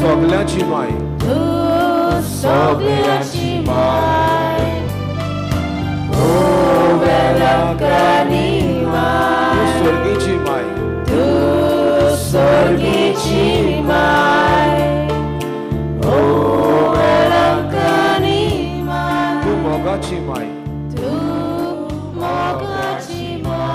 सगळ्याची माय, तूं सगळ्याची माय, ओ वेलांकनी माय, तूं स्वर्गीची माय, तूं स्वर्गीची माय, ओ वेलांकनी माय, तूं मोगाची माय, तूं मोगाची माय.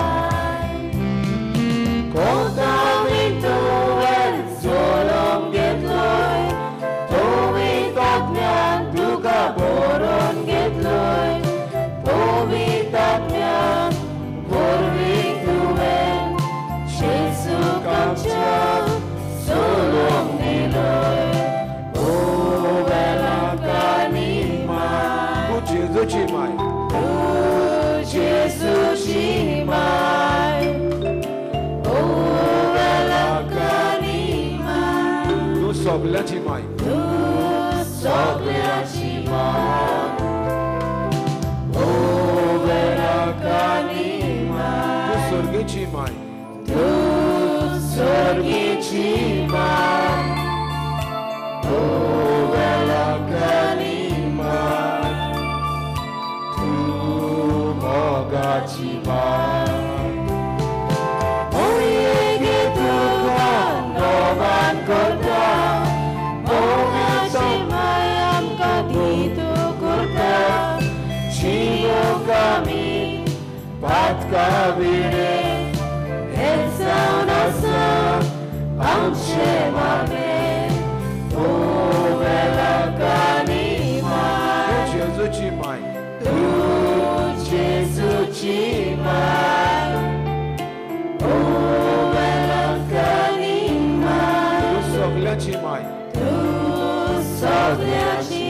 सगळ्याची माय, तूं सगळ्याची माय, ओ वेलांकनी माय, तूं स्वर्गीची माय, तूं स्वर्गीची माय, ओ वेलांकनी माय, तूं मोगाची माय. Patkavire, ensaunasa, amche mame, o velakani mai, Jesuci mai, tu Jesuci mai, o velakani mai, tu sogleaci mai, tu sogleaci.